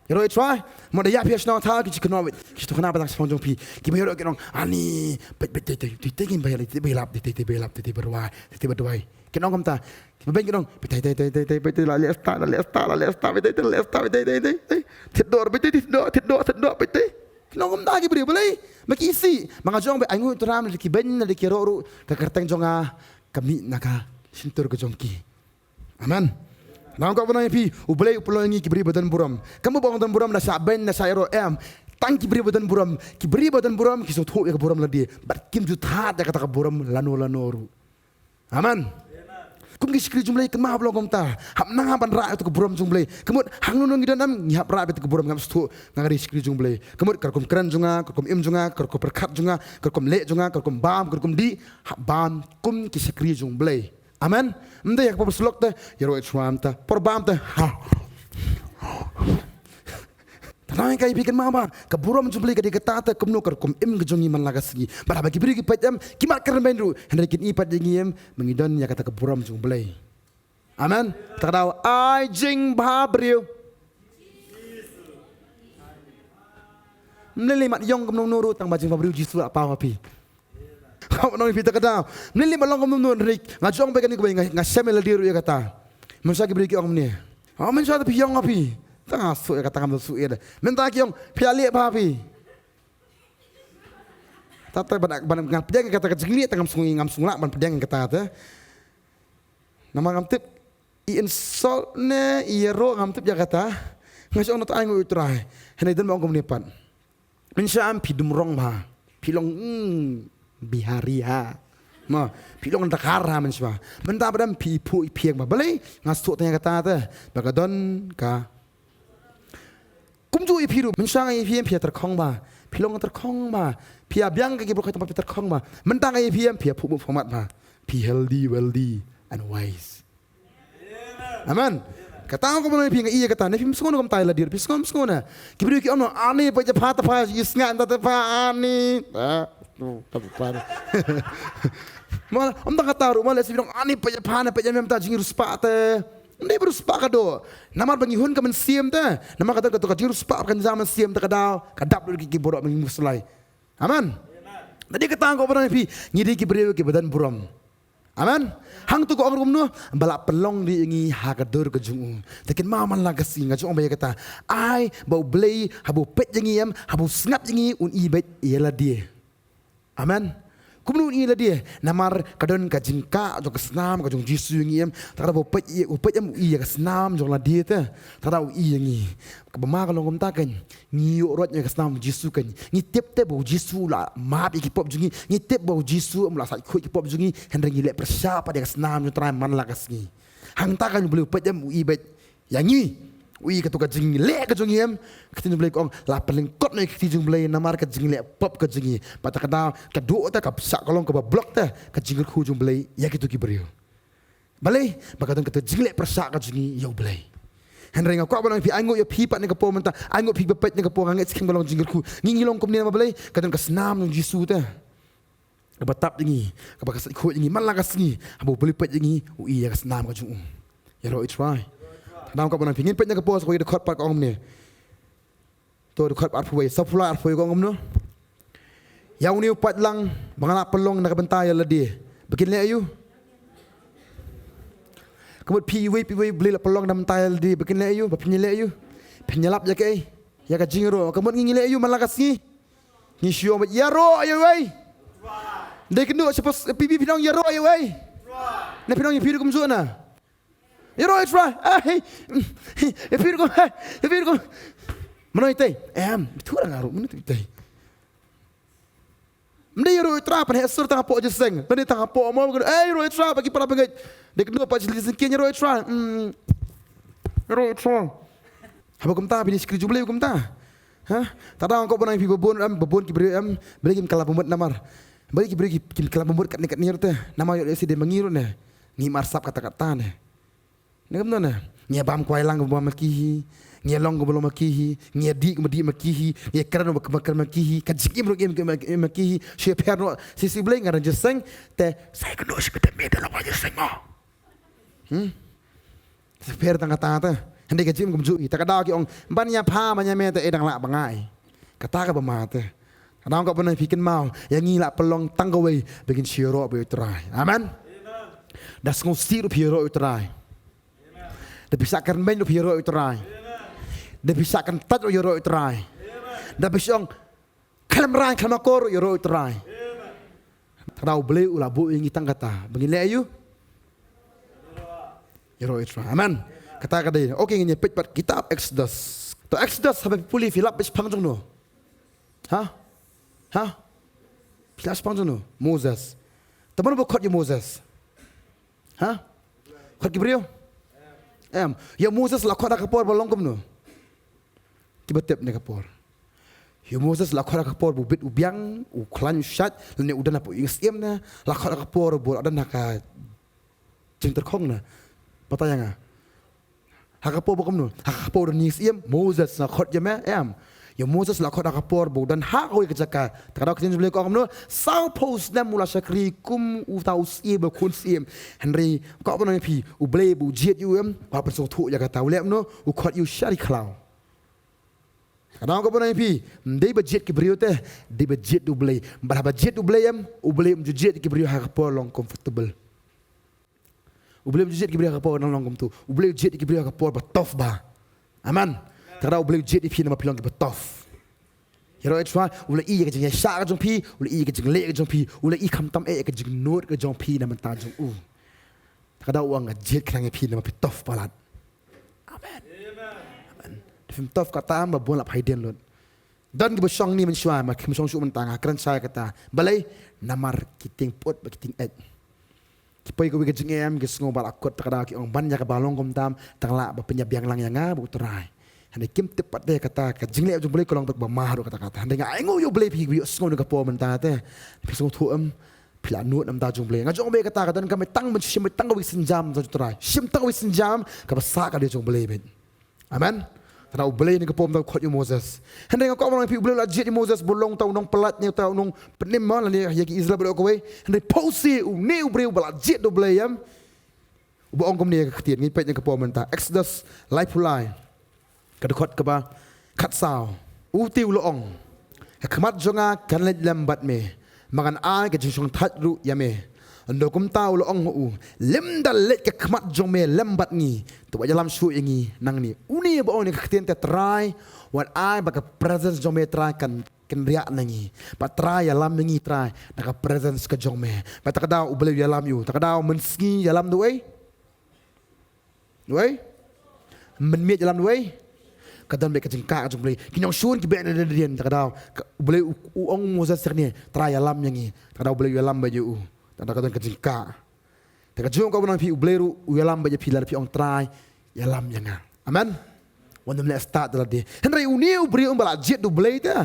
Ïaroh i Trai. Mo da ïa phi na shnong thaw ki ju kynnoh beit, ki ju kynnoh ba tang shaphang jong phi. Ki ba ïaroh ki ong, ani, beit, beit, tei, tei, tei, tei, ngim ba ïalap, tei, tei, ba ïalap, tei, tei, ba duwai, tei, tei, ba duwai. Ki ong kumta. Ki ba beiñ ki ong, beit, tei, tei, tei, beit, tei, la leh stad, la leh stad, la leh stad, beit, tei, tei, la leh stad, beit, tei, tei, tei. Thied doh, beit, tei, thied doh, thied doh, thied doh, beit, tei. Ki ong kumta ki briew, balei? Ba ki isih. Ma nga ju ong beit, ai nguh Trai, lada ki beiñ, lada ki ïaroh ruh, ka kyrteng jong nga ka mih na ka shyntur ka jong ki. Amen. Nga kwah ban ong ïa phi, U Blei u pynlong ïa ngi ki briew ba don burom. Kam ba ong don burom da shah beiñ, da shah ïaroh, em. Tang ki briew ba don burom, ki briew ba don burom ki sngewthuh ïa ka burom lade, bad kim ju thad ïa kata ka burom lano lano ruh. Amen. Kum ki shakri jong U Blei, kynmaw ba long kumta. Hap nang ban rah ïa kata ka burom jong U Blei. Ka mut hangno ngi don, em, ngi hap rah ïa kata ka burom, ngam sngewthuh nga ka dei shakri jong U Blei. Ka mut ka rukom kren jong nga, ka rukom im jong nga, ka rukom pyrkhat jong nga, ka rukom leh jong nga, ka rukom bam, ka rukom dih, hap bam kum ki shakri jong U Blei. Amen. Ym dei ha ka por ba slok te ïaroh i Trai, te por bam te, ha. Tang ïa kaei phi kynmaw ba ka burom jong U Blei ka dei kata te, kumno ka rukom im ka jong ngi man la ka sngi. Bad haba ki briew ki peit, em, kim kren beiñ ruh, hynrei kin i pat ïa ngi, em, ba ngi don ïa kata ka burom jong U Blei. Amen. Te ka daw ai jingbhabriew. Ym lei lei mat ïong kumno kumno ruh, tang ba jingbhabriew Jisu la paw ha phi. Nga ong ïa phi te ka daw, ym lei lei mat long kumno kumno, hynrei nga ju ong beit kane kawei, nga, nga shem ïa lade ruh ïa kata. Mynshwa ki briew ki ong kumne, o, mynshwa te phi ïong ha phi. Te nga sngewthuh ïa kata, ngam sngewthuh ïa da. Mynta ki ong phi la leh bha ha phi. Te te ban, ban nga pdiang ïa kata ka jingleh, te ngam sngew, ngam sngew lah ban pdiang ïa kata te. Namar ngam tip i insult ne i ïaroh, ngam tip ïa kata. Nga ju ong, na, te ai nguh ïa U Trai. Hynrei don ba ong kumne pat, mynshwa phi dum rong bha, phi long, mm, Bihari ha. Ma, phi long Dkhar ha mynshwa. Mynta pat, em, phi phuh i phieng bha. Balei? Nga sngewthuh tang ïa kata te ba ka don ka Kumjuh ïa phi ruh, mynshwa ïa phi em phi ïa tyrkhong bha, phi long tyrkhong bha, phi ïa biang ka ki briew, ka tang ba phi tyrkhong bha. Mynta ïa phi em phi ïa phuh bha, phi mat bha, phi healthy, wealthy and wise. Amen. Kata nga kwah ban ong ïa phi, nga ïa kata, ne phim sngew ne kumta ïa lade, phi sngew, sngew ne. Ki briew ki ong noh, ani peit ïa pha, te pha ïa sngew, te pha ani. Ah, tu, te pha. Mo, ym tang kata ruh, mo, lehse phi ong ani peit ïa pha, ne peit ïa me mynta jingriewspah te. Ym dei ba riewspah ka doh. Namar ba ngi hun ka mynsiem te. Namar kata ka doh ka jingriewspah ka jingriewspah mynsiem te ka daw ka dap lut ki, ki baroh ba ngi muslai. Amen. Te dei kata nga kwah ban ong ïa phi, ngi dei ki briew kiba don burom. Amen. Hangto ka ong ruh kumno, ba la pynlong ïa ngi ha ka dur ka jong u. Te kynmaw man la ka sngi nga ju ong ba ïa kata. Ai ba U Blei haba u peit ïa ngi em, haba u sngap ïa ngi un ïohi beit ïa lade. Amen. Kumno un ïohi lade? Namar ka don ka jingkah jong ka snam ka jong Jisu ïa ngi em. Te ka daw ba u peit, u peit em u ïohi ïa ka snam jong lade te. Te ka daw u ïohi ïa ngi. Kaba ma ka long kumta kan, ngi ïoh roit ïa ka snam jong Jisu kan. Ngi tip te ba u Jisu u la map ïa ki pop jong ngi. Ngi tip ba u Jisu em u la sait khuid ki pop jong ngi. Hynrei ngi leh pyrshah pat ïa ka snam jong U Trai man la ka sngi. Hangta kan U Blei u peit em u ïohi beit ïa ngi. U ïohi kato ka jingleh ka jong ngi em. Ka ktien jong U Blei ka ong, la pynlyngkot noh ïa ka kti jong U Blei namar ka jingleh pop ka jong ngi. Bad te ka daw ka doh te ka pyrshah ka long kaba block te ka jingkyrkhu jong U Blei ïa kito ki briew. Balei? Ba ka don kato ka jingleh pyrshah ka jong ngi ïa U Blei. Hynrei nga kwah ban ong ïa phi, ai nguh ïa phi pat ne ka por mynta, ai nguh ïa phi ba peit ne ka por, nga ngeit skhem ka long jingkyrkhu. Ngi, ngi long kumne namar balei? Ka don ka snam jong Jisu te. Kaba tap ïa ngi, kaba ka sait khuid ïa ngi man la ka sngi, haba U Blei u peit ïa ngi u ïohi ïa ka snam ka jong u. Ïaroh i Trai. Te nga kwah ban ong ïa phi, ngin peit na ka por sa kawei, dkhot pat ka ong kumne. To, dkhot arphew wei, saphew lai arphew wei ka ong kumno. Ïa une u paidlang ba nga la pynlong na ka bynta ïa lade, ba kin leh aïu? Ka mut phi iwei pa iwei U Blei la pynlong na ka bynta ïa lade, ba kin leh aïu? Ba phin ïalap ïa kaei? Ïa ka jingïaroh. Ka mut ngi, ngi leh aïu man la ka sngi? Ngi shu ong beit ïaroh ïa uwei. Dei kynduh sha phi, phi, phi ong ïaroh ïa uwei. Ne phi ong ïa phi ruh kumjuh na. Ïaroh ïa u Trai. Ai, ïapher kum, ïapher kum. Mano itei? Em, tu orang aru, mano tu itei? Ym dei ïaroh ïa u Trai, pynheh sur tang hapoh jingïaseng. Lane tang hapoh mall, eh, ïaroh ïa u Trai, bad ki para bangeit. Dei kynduh pat jingïaseng, ïaroh ïa u Trai. Hmm. Ïaroh ïa u Trai. Haba kumta, phi ïa shakri Jubilee kumta. Ha? Te da nga kwah ban ong ïa phi ba bun em, ba bun ki briew em, balei kim kylla bamut namar. Balei ki briew ki, kim kylla bamut katne katne ruh te. Namar ïoh lehse dei ma ngi ruh ne. Ngi marsap katta katta ne. Ne kumno ne? Ngi bam kwai lang kumba ma ki hi. Ngi long kumba long ma ki hi. Ngi dih kumba dih ma ki hi. Ngi kren kumba kren ma ki hi. Ka jingim ruh im kumba im ma ki hi. Shu pher noh. Shisha Blei nga dang jingïaseng. Te sa ïakynduh sha ka dei me da long ba jingïaseng mo. Hmm? Sa pher tang kata te. Hynrei ka jingim kumjuh hi. Te ka daw ki ong ban ïa pha ban ïa me te eh dang lah ba ngai. Kata kaba ma te. Ka daw ka ban ïa phi kynmaw. Ïa ngi la pynlong tang kawei ba ngin shu ïaroh bad ïa u Trai. Amen. Da sngewsih ruh phi ïaroh ïa u Trai. Da phi shah kynmaw ruh phi ïaroh ïa u Trai. Da phi shah kyntait ruh ïaroh ïa u Trai. Da phi shah ong khlem rang khlem akor ruh ïaroh ïa u Trai. Te ka daw U Blei u la buh ïa ngi tang kata ba ngin leh aïu? Ïaroh ïa u Trai. Amen. Kata ka dei. Okay, ngin ïa peit pat kitab Exodus. To Exodus haba phi pule phi lap ba shaphang jong no? Ha? Ha? Phi lap shaphang jong no? Moses. Te mano ba khot ïa u Moses? Ha? Khot ki briew? Em. Ïa u Moses la khot ha ka por ba long kumno? Kiba tip ne ka por. Ïa u Moses la khot ha ka por ba u bit u biang, u khlaiñ u shait, lane u don hapoh ïing syiem ne, la khot ha ka por ba u la don ha ka jingtyrkhong ne. Batai ïa nga. Ha ka por ba kumno, ha ka por ba u don ïing syiem, Moses nga khot ïa me, em. Ïa u Moses la khot ha ka por ba u don ha kawei ka jaka. Te ka daw ka ktien Blei ka ong kumno, sawphew snem u la shakri kum uta u syiem ba khun syiem. Hynrei, ka ong ba nang phi, U Blei ba u jied ïa u em, u la pynsngewthuh ïa kata u leh kumno, u khot ïa u sha ri khlaw. Ka daw ka ban ong ïa phi, ym dei ba jied ki briew te, dei ba jied U Blei. Bad haba jied U Blei em, U Blei um ju jied ki briew ha ka por long comfortable. U Blei um ju jied ki briew ha ka por long kumto. U Blei u jied ki briew ha ka por ba tough ba. Amen. Te ka daw U Blei u jied ïa phi namar phi long kiba tough. Ïaroh ïa u Trai, u la i ïa ka jingïaishah ka jong phi, u la i ïa ka jingleh ka jong phi, u la i khamtam eh ïa ka jingnud ka jong phi na bynta jong u. Te ka daw u ong nga jied khnang ïa phi namar phi tough palat. Amen. Amen. Te phim tough katta ba bun la phai dien lut. Don kiba shong ni mynshuwa, ma kim shong shuh mynta nga kren shai kata. Balei? Namar ki tieng put bad ki tieng eit. Ki poi kawei ka jingim, ki sngew ba la kut, te ka daw ki ong ban ïa kaba long kumta, tang lah ba pynïabiang lang ïa nga bad U Trai. Hynrei kim tip pat de kata, ka jingleh jong U Blei ka long bad ba ma haduh katta katta. Hynrei nga ainguh ïa U Blei phi ïohsngew na ka por mynta te. Phi sngewthuh em, phi la nud na ka bynta jong U Blei. Nga jong me kata ka don ka, me tang, me shim me tang kawei synjam jong U Trai. Shim tang kawei synjam kaba sah ka dei jong U Blei beit. Amen. Te ka daw U Blei na ka por mynta u khot ïa u Moses. Hynrei nga kwah ban ong ïa phi, U Blei u la jied ïa u Moses ba u long uta u nongpyllait ne uta u nongpynim mo lane ïa ki Israel baroh kawei. Hynrei phewse une u briew ba la jied da U Blei em. Uba ong kumne ïa ka ktien, ngin peit na ka por mynta. Exodus laiphew lai. Ka dkhot kaba khatsaw. U te u la ong, ka khmat jong nga kan leit lem bad me, ma ngan ai ka jingshongthait ruh ïa me. Ynda kumta u la ong ha u, lymda leit ka khmat jong me lem bad ngi, to wat ïalam shuh ïa ngi nangne. Une ba ong ïa ka ktien te Trai, wat ai ba ka presence jong me Trai kan kynriah na ngi. Bad Trai ïalam ïa ngi Trai na ka presence ka jong me. Bad te ka daw U Blei u ïalam ïa u. Te ka daw mynsngi ïalam da uei? Wei? Mynmiet ïalam wei? Ka don beit ka jingkah ka jong U Blei. Ki nongshun ki beh na dien na dien, te ka daw. Ka, U Blei u, u ong Moses te kane, Trai ïalam ïa ngi. Te ka daw U Blei u ïalam beit ïa u. Te ka daw ka don ka jingkah. Te ka jong ka ban ong phi U Blei ruh u ïalam beit ïa phi lada phi ong Trai ïalam ïa nga. Amen. Wan ym leh stad da lade. Hynrei une u briew um ba la jied da U Blei te.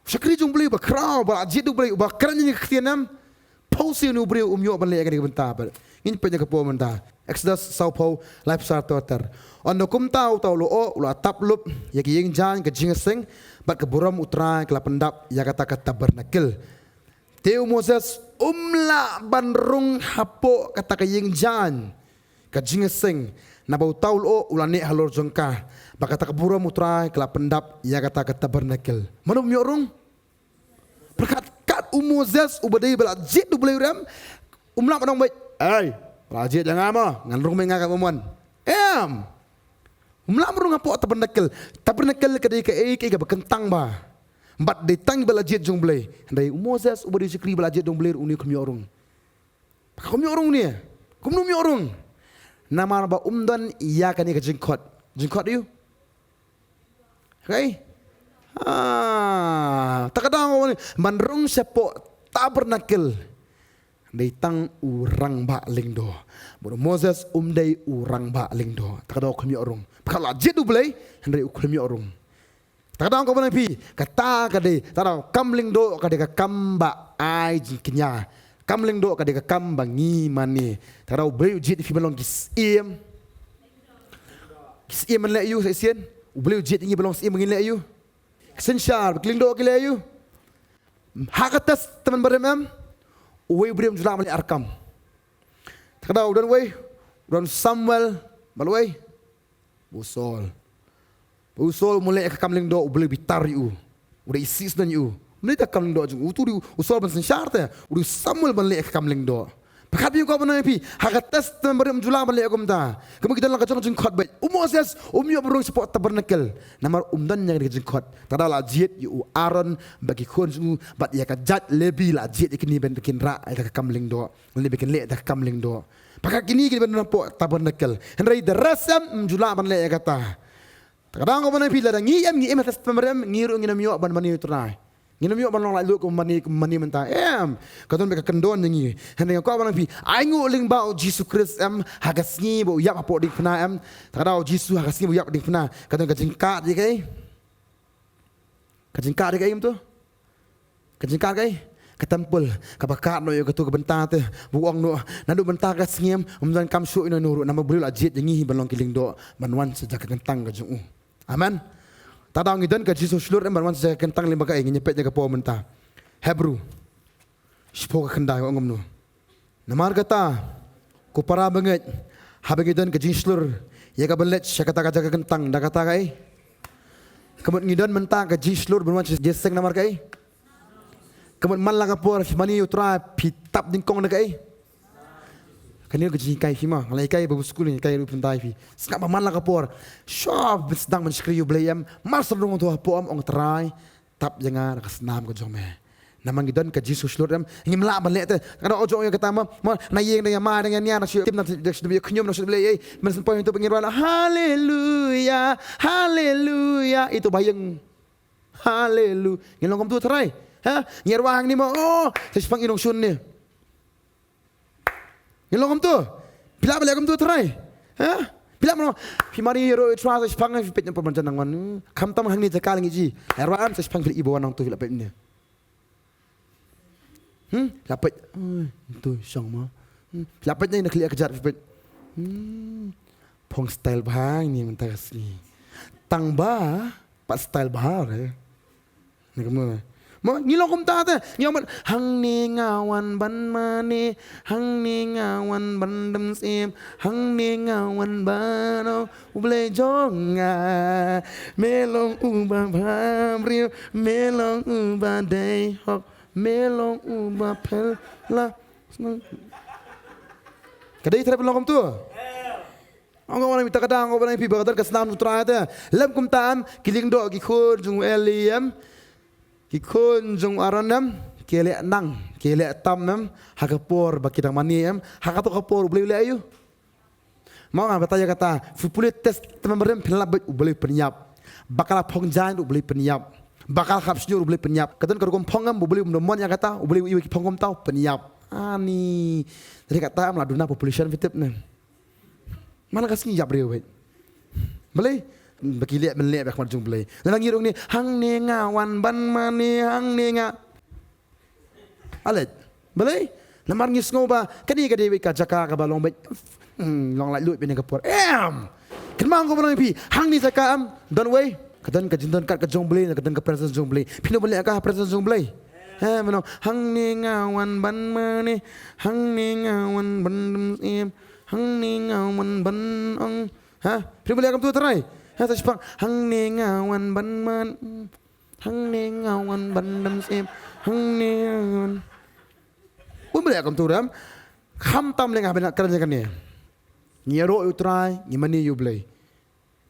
U shakri jong U Blei uba khraw, ba la jied da U Blei, uba kren ïa ka ktien em. Phewse une u briew um ïoh ban leh ïa kane ka bynta bad. Ngin peit ïa ka por mynta. Exodus sawphew, laiphew saw ter ter. Ynda kumta uta u lyoh u la tap lup ïa ka ïing jaiñ ka jingïaseng, bad ka burom U Trai ka la pyndap ïa kata ka tabernacle. Te u Moses um lah ban rung hapoh kata ka ïing jaiñ ka jingïaseng, naba uta u lyoh u la neh halor jong ka, bad kata ka burom U Trai ka la pyndap ïa kata ka tabernacle. Mano um ïoh rung? Pyrkhat kat u Moses uba dei ba la jied da U Blei ruh em, um lah ban ong beit, ei, ba la jied ïa nga mo, ngan rung beit nga ka mon. Em. Um lah ban rung hapoh tabernacle. Tabernacle ka dei kaei kaei kaba kyntang ba. Bad dei tang ba la jied jong U Blei. Hynrei u Moses uba dei u shakri ba la jied jong U Blei ruh une um ïoh rung. Kumno um ïoh rung ne? Kumno um ïoh rung? Namar ba um don ïa kane ka jingkhot. Jingkhot ïa u. Hooid? Ah, ta ka daw nga ong ban rung shapoh tabernacle. Dei tang u rangbah lyngdoh. Bad u Moses um dei u rangbah lyngdoh. Ta ka daw u khlem ïoh rung. Pyrkhat la jied U Blei, hynrei u khlem ïoh rung. Ta ka daw nga ong ïa phi, kata ka dei, ta ka daw kam lyngdoh ka dei ka kam ba ai jingkñia. Kam lyngdoh ka dei ka kam ba ngi mane. Ta ka daw U Blei u jied ïa phi ban long ki syiem. Ki syiem ban leh aïu, sa shisien. U Blei u jied ïa ngi ban long syiem ba ngin leh aïu. Ki synshar, ki lyngdoh ki leh aïu. Ha ka Testament Barim em, uwei u briew um ju lah ban leh ar kam. Ta ka daw u don uwei, u don Samuel, bad uwei, u Saul. U Saul um leh ka kam lyngdoh, U Blei u bitar ïa u. U da isih sdang ïa u. Um leh ka kam lyngdoh jong u, u tu u dei u Saul ban synshar te, u dei u Samuel ban leh ka kam lyngdoh. Pyrkhat ïa u, nga ong ïa phi, ha ka Testament Barim um ju lah ban leh kumta. Kumno ki don la ka jong jingkhot beit. U Moses um ïoh ban rung shapoh tabernacle. Namar um don ïa ka jingkhot. Ta ka daw la jied ïa u Aaron bad ki khun jong u bad ïa ka jait Lebi la jied ïa kine ban kin rah ïa ka kam lyngdoh. Lane ba kin leh da ka kam lyngdoh. Pyrkhat kine ki ban don hapoh tabernacle. Hynrei the rest em um ju lah ban leh ïa kata. Ta ka daw nga ong ïa phi, lada ngi im, ngi im ha Testament Barim, ngi ruh ngin ym ïoh ban mane U Trai. Ngin ym ïoh ban long laitluid kum mane, kum mane mynta. Em, ka don beit ka kyndon ïa ngi. Hynrei nga kwah ban ong ïa phi, ainguh lyngba U Jisu Khrist em, ha ka sngi ba u ïap hapoh diengphna em. Ta ka daw U Jisu ha ka sngi ba u ïap diengphna, ka don ka jingkad ïa kaei? Ka jingkad ïa kaei kumto? Ka jingkad kaei? Ka temple. Kaba kad noh ïa kato ka bynta te. Ba u ong noh, naduh mynta ka sngi em, ym donkam shuh ïano ïano ruh, namar U Blei u la jied ïa ngi hi ban long ki lyngdoh, ban wan sha jaka kyntang ka jong u. Amen. Ta ka daw ngi don ka jingshlur em ban wan sha jaka kyntang lyngba kaei, ngin ïa peit ïa ka por mynta. Hebru shiphew ka khyndai ka ong kumno. Namar kata, ko para bangeit, haba ngi don ka jingshlur ïa ka ban leit sha kata ka jaka kyntang, da kata kaei? Ka mut ngi don mynta ka jingshlur ban wan sha ïaseng namar kaei? Ka mut man la ka por phi mane U Trai, phi tap nyngkong da kaei? Kane ka jinghikai phi ma, nga la hikai Bible school, hikai ruh pyntai phi. Sngap ba man la ka por, shwa phi sdang ban shakri U Blei em, mar shu rung to hapoh em, ong Trai, tap ïa nga da ka snam ka jong me. Namar ngi don ka jingshlur em, ngim lah ban leh te. Ka dei u ong ïa kata ma, ma, na ïeng da ïa ma, da ïa nia, na shu tim, na shu tim ïa khñium, na shu leh ei, man shu poi tu pyngiar wa, haleluya, haleluya, itu ba ïeng. Haleluya. Ngin long kumto Trai. Ha? Ngiar wa hangne ma, oh, sa shipang i nongshun ne. Ngi long kumto. Phi lah ban leh kumto Trai. Ha? Phi lah ban long. Phi mane ïaroh ïa Trai sa shipang, phi peit na pyrban jan nang wan. Khamtam hangne jaka lyngi ji. Ïaroh am sa shipang phi lah i ba wan nangto phi lah peit ne. Hmm? Phi lah peit. Oi, to shong ma. Hmm? Phi lah peit ne na khlieh ka jat phi peit. Hmm. Phong style bha ngi mynta ka sngi. Tang ba pat style bha re. Ni kumno? Mo, ngi long kumta te. Ngi ong ban, hangne nga wan ban mane, hangne nga wan ban dum syiem, hangne nga wan ban ong U Blei jong nga. Me long uba bha briew, me long uba dei hok, me long uba phel la. Ka dei Trai ban long kumto. Ong ong ong, mynta ka dang ong ong phi ba ka don ka snam U Trai te. Lem kumta em, ki lyngdoh ki khun jong u Eli em, ki khun jong u Aaron em, ki leh nang, ki leh tam em, ha ka por ba ki dang mane em, ha kato ka por U Blei u leh aïu? Mo, ngan batai ïa kata, phi pule Testament Barim phin lap beit U Blei u pynïap. Ba ka la phong jaiñ ruh U Blei u pynïap. Ba ka la khap shñiuh ruh U Blei u pynïap. Ka don ka rukom phong em, U Blei um da mon ïa kata, U Blei u iwei ki phong kumta u pynïap. Ani, dei kata em la duna population phi tip ne. Man la ka sngi ïap briew beit. Balei? Ba ki leh ban leh bad ka khmat jong U Blei. Lada ngi rung ne, hangne nga wan ban mane, hangne nga. Alej. Balei? Namar ngi sngew ba kane ka dei beit ka jaka kaba long beit. Hmm, long laitluid beit ne ka por. Em. Kynmaw ko ba long phi, hangne jaka em, don wei. Ka don ka jingdon kat ka jong U Blei, ka don ka presence jong U Blei. Phi no ban leh ka presence jong U Blei. He, mano, hangne nga wan ban mane, hangne nga wan ban dum syiem, hangne nga wan ban ong. Ha? Phi no ban leh kumto Trai. Ha, sa shipang, hangne nga wan ban man, hangne nga wan ban dum syiem, hangne nga wan. Bun ban leh kumto ram. Khamtam leh nga ban kren ïa kane. Ngi ïaroh ïa U Trai, ngi mane ïa U Blei.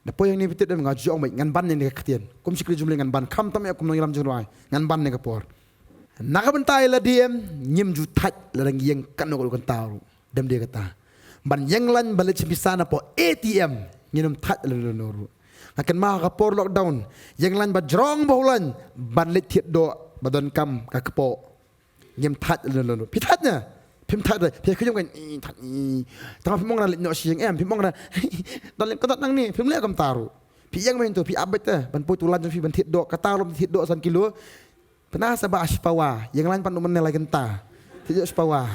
Da poi hangne phi tip, nga ju ong beit ngan ban ïa kane ka ktien. Kum shakri jong U Blei ngan ban, khamtam ïa kum nongïalam jong U Trai, ngan ban ïa ka por. Na ka bynta ïa lade em, ngim ju thait lada ngi ïeng kano kano kynta ruh. Dem dei kata. Ban ïeng lain ban leit shim pisa na poh A T M. Ngin ym thait lano lano ruh. Nga kynmaw ha ka por lockdown, ïeng lain ba jrong ba u lain ban leit thied doh ba donkam ka kpoh. Ngim thait lano lano. Phi thait ne? Phim thait re. Phi khñium kan, i, thait, i. Tang phim ong ra leit noh sha ïing, em, phim ong ra. Dan leit kyntat nangne, phim leh kumta ruh. Phi ïeng mynta, phi ap beit te ban poi tu lain jong phi ban thied doh, kata lom thied doh san kilo. Pynah sa ba shiphew wa, ïeng lain pat mynne lai kynta. Thied doh shiphew wa.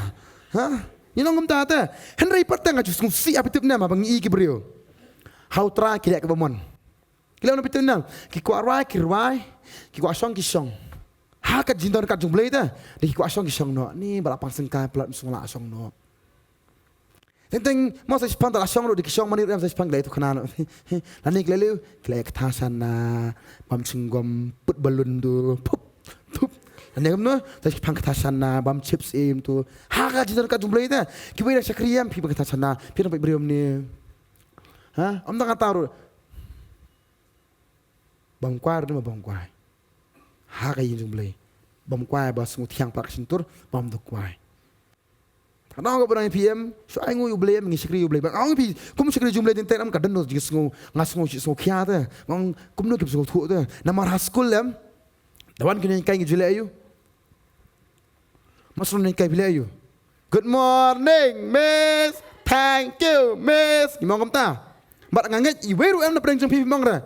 Ha? Ngi ong kumta te. Hynrei pat te nga ju sngewsih ha phi tip ne em, haba ngi i ki briew. Ha U Trai ki leh kaba mon. Ki leh na phi tip ne em. Ki kwah rwai ki rwai, ki kwah shong ki shong. Ha ka jingdon ka jong U Blei te, da ki kwah shong ki shong noh. Ni ba la pang syngkai palat, ym sngewlah shong noh. Teng teng mo sa shipang da la shong ruh, da ki shong mane ruh em, sa shipang ki la ïathuh khana noh. Lane ki la leh, ki la ïa ka kata shana, bam shinggom, put balloon tu, pup, pup. Lane kumno, sa shipang ka kata shana, bam chips em tu. Ha ka jingdon ka jong U Blei te, kiwei na shakri em, phi ba ka kata shana, phi nang peit briew ne. Ha, ym tang kata ruh. Bam kwai ruh ma bam kwai. Ha ka ïing jong U Blei. Bam kwai ba sngewthiang pat ka shyntur, bam da kwai. Ka nong ka ba nang phi em, shu ai nguh ïa U Blei em, ngi shakri ïa U Blei. Ba ong phi, kum shakri jong U Blei teng teng em, ka don jingsngew, nga sngew shi sngew khia te. Ong kumno ki sngewthuh te. Namar ha skul em. Da wan ki nonghikai ngi ju leh aïu. Master nonghikai phi leh aïu. Good morning, miss. Thank you, miss. Ngi ong kumta. Bad nga ngeit iwei ruh em na pdeng jong phi, phi ong re.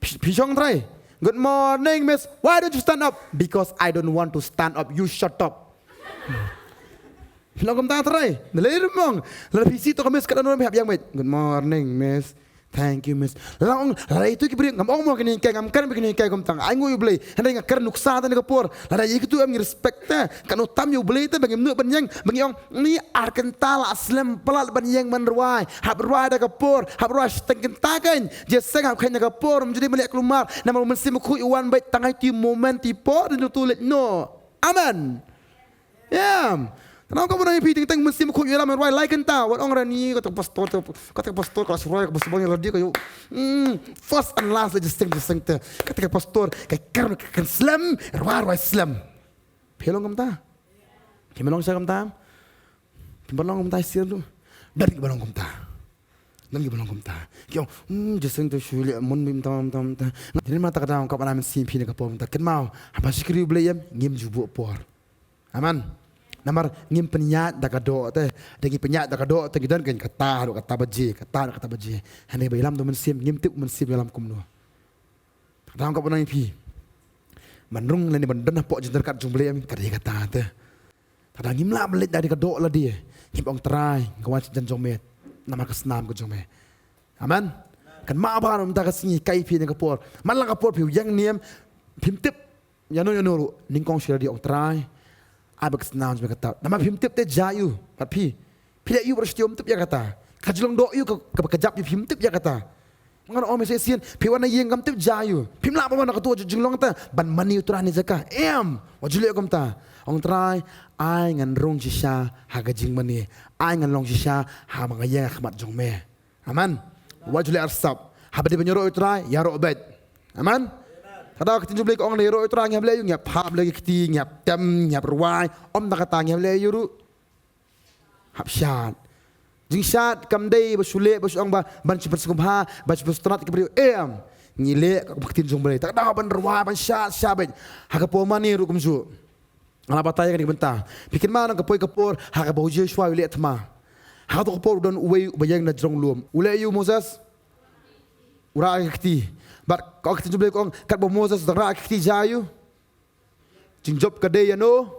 Phi, phi shong trai. Good morning, miss. Why don't you stand up? Because I don't want to stand up. You shut up. Phi ong kumta trai. Na lei ruh ong. Lada phi sih to ka miss ka don ruh phi hap ïeng beit. Good morning, miss. Thank you, miss. Lada ong, lada itu ki briew, ngam ong mo kine ki, ngam kren ba kine ki kumta. Ai nguh ïa U Blei. Hynrei nga kren nuksa te na ka por. Lada ïa kitu em ngi respect te. Katno tam ïa U Blei te ba ngim nud ban ïeng, ba ngi ong ni ar kynta la slem palat ban ïeng ban rwai. Hap rwai da ka por, hap rwai shiteng kynta kein. Jingïaseng hap kheiñ da ka por, ym ju dei ban leh kulmar. Namar U Mynsiem Bakhuid u wan beit tang ha itu i moment i por, dei tu leit noh. Amen. Em. Te nang ka ba nang phi teng teng Mynsiem Bakhuid u ïalam rwai lai kynta. Wat ong ra ni kata ka pastor, kata ka pastor ka la shu rwai, ka pastor bang ïa lade ka ïoh. Hmm, first and last la jingïaseng jingïaseng te. Kata ka pastor ka kren ka kren slem, rwai rwai slem. Phi long kumta. Phi long sha kumta. Phi long kumta shisien ruh. Don kiba long kumta. Don kiba long kumta. Ki ong, hmm, jingïaseng te shu leh mon bym tam tam ta. Nga dei ma ta ka daw ka ba na Mynsiem phi na ka por mynta. Kynmaw, haba shakri U Blei em, ngim ju buh por. Amen. Namar ngim pynïaid da ka doh te. Da ngi pynïaid da ka doh te ngi don kein kata haduh kata baje, kata haduh kata baje. Hynrei ba ïalam da u Mynsiem, ngim tip u Mynsiem ïalam kumno. Te ka daw ka ba nang ïa phi. Ban rung lane ban don hapoh jingdon ka jong U Blei em, ka dei kata te. Te ka daw ngim lah ban leit da ka doh lade. Ngim ong Trai, nga wan sha jan jong me. Namar ka snam ka jong me. Amen. Kynmaw ba ha mynta ka sngi hikai phi na ka por. Man la ka por phi ïeng ne em, phim tip. Ïano ïano ruh, nyngkong sha lade ong Trai. Ai ba ka snam jong me ka tad. Namar phim tip te jia ïa u, bad phi. Phi leh ïa u bad shu tip ïa kata. Ka jinglong doh ïa u ka, ka, ka jop ïa u phim tip ïa kata. Ngan ong me shisien, phi wan na ïing kam tip jia ïa u. Phim lah ban wan na katu ka jinglong te, ban mane ïa u Trai ne jaka. Em, wat ju leh kumta. Ong Trai, ai ngan rung shisha ha ka jingmane. Ai ngan long shisha haba nga ïeng ha khmat jong me. Amen. Wat ju leh arsap. Haba dei ban ïaroh ïa u Trai, ïaroh beit. Amen. Ka daw ka ktien jong U Blei ka ong lada ïaroh ïa u Trai ngi hap leh ïa u, ngi hap hap leh ki kti, ngi hap tem, ngi hap rwai. Ym da kata ngi hap leh ïa u ruh. Hap shad. Jingshad kam dei ba shu leh, ba shu ong ba, ban shu pynsngewbha, ban shu pynsngewtynnat ki briew. Em. Ngi leh ka ktien jong U Blei. Te ka daw ban rwai, ban shad, shad beit. Ha ka por mane ruh kumjuh. Nga la batai ïa kane ka bynta. Phi kynmaw na ka poi ka por, ha kaba u Joshua u leh thma. Ha kato ka por u don uwei uba ïeng na jrong lum. U leh ïa u Moses. U rah ka kti. Bad ka ktien jong U Blei ka ong, katba u Moses u dang rah ka kti jia ïa u. Jingjop ka dei ïano?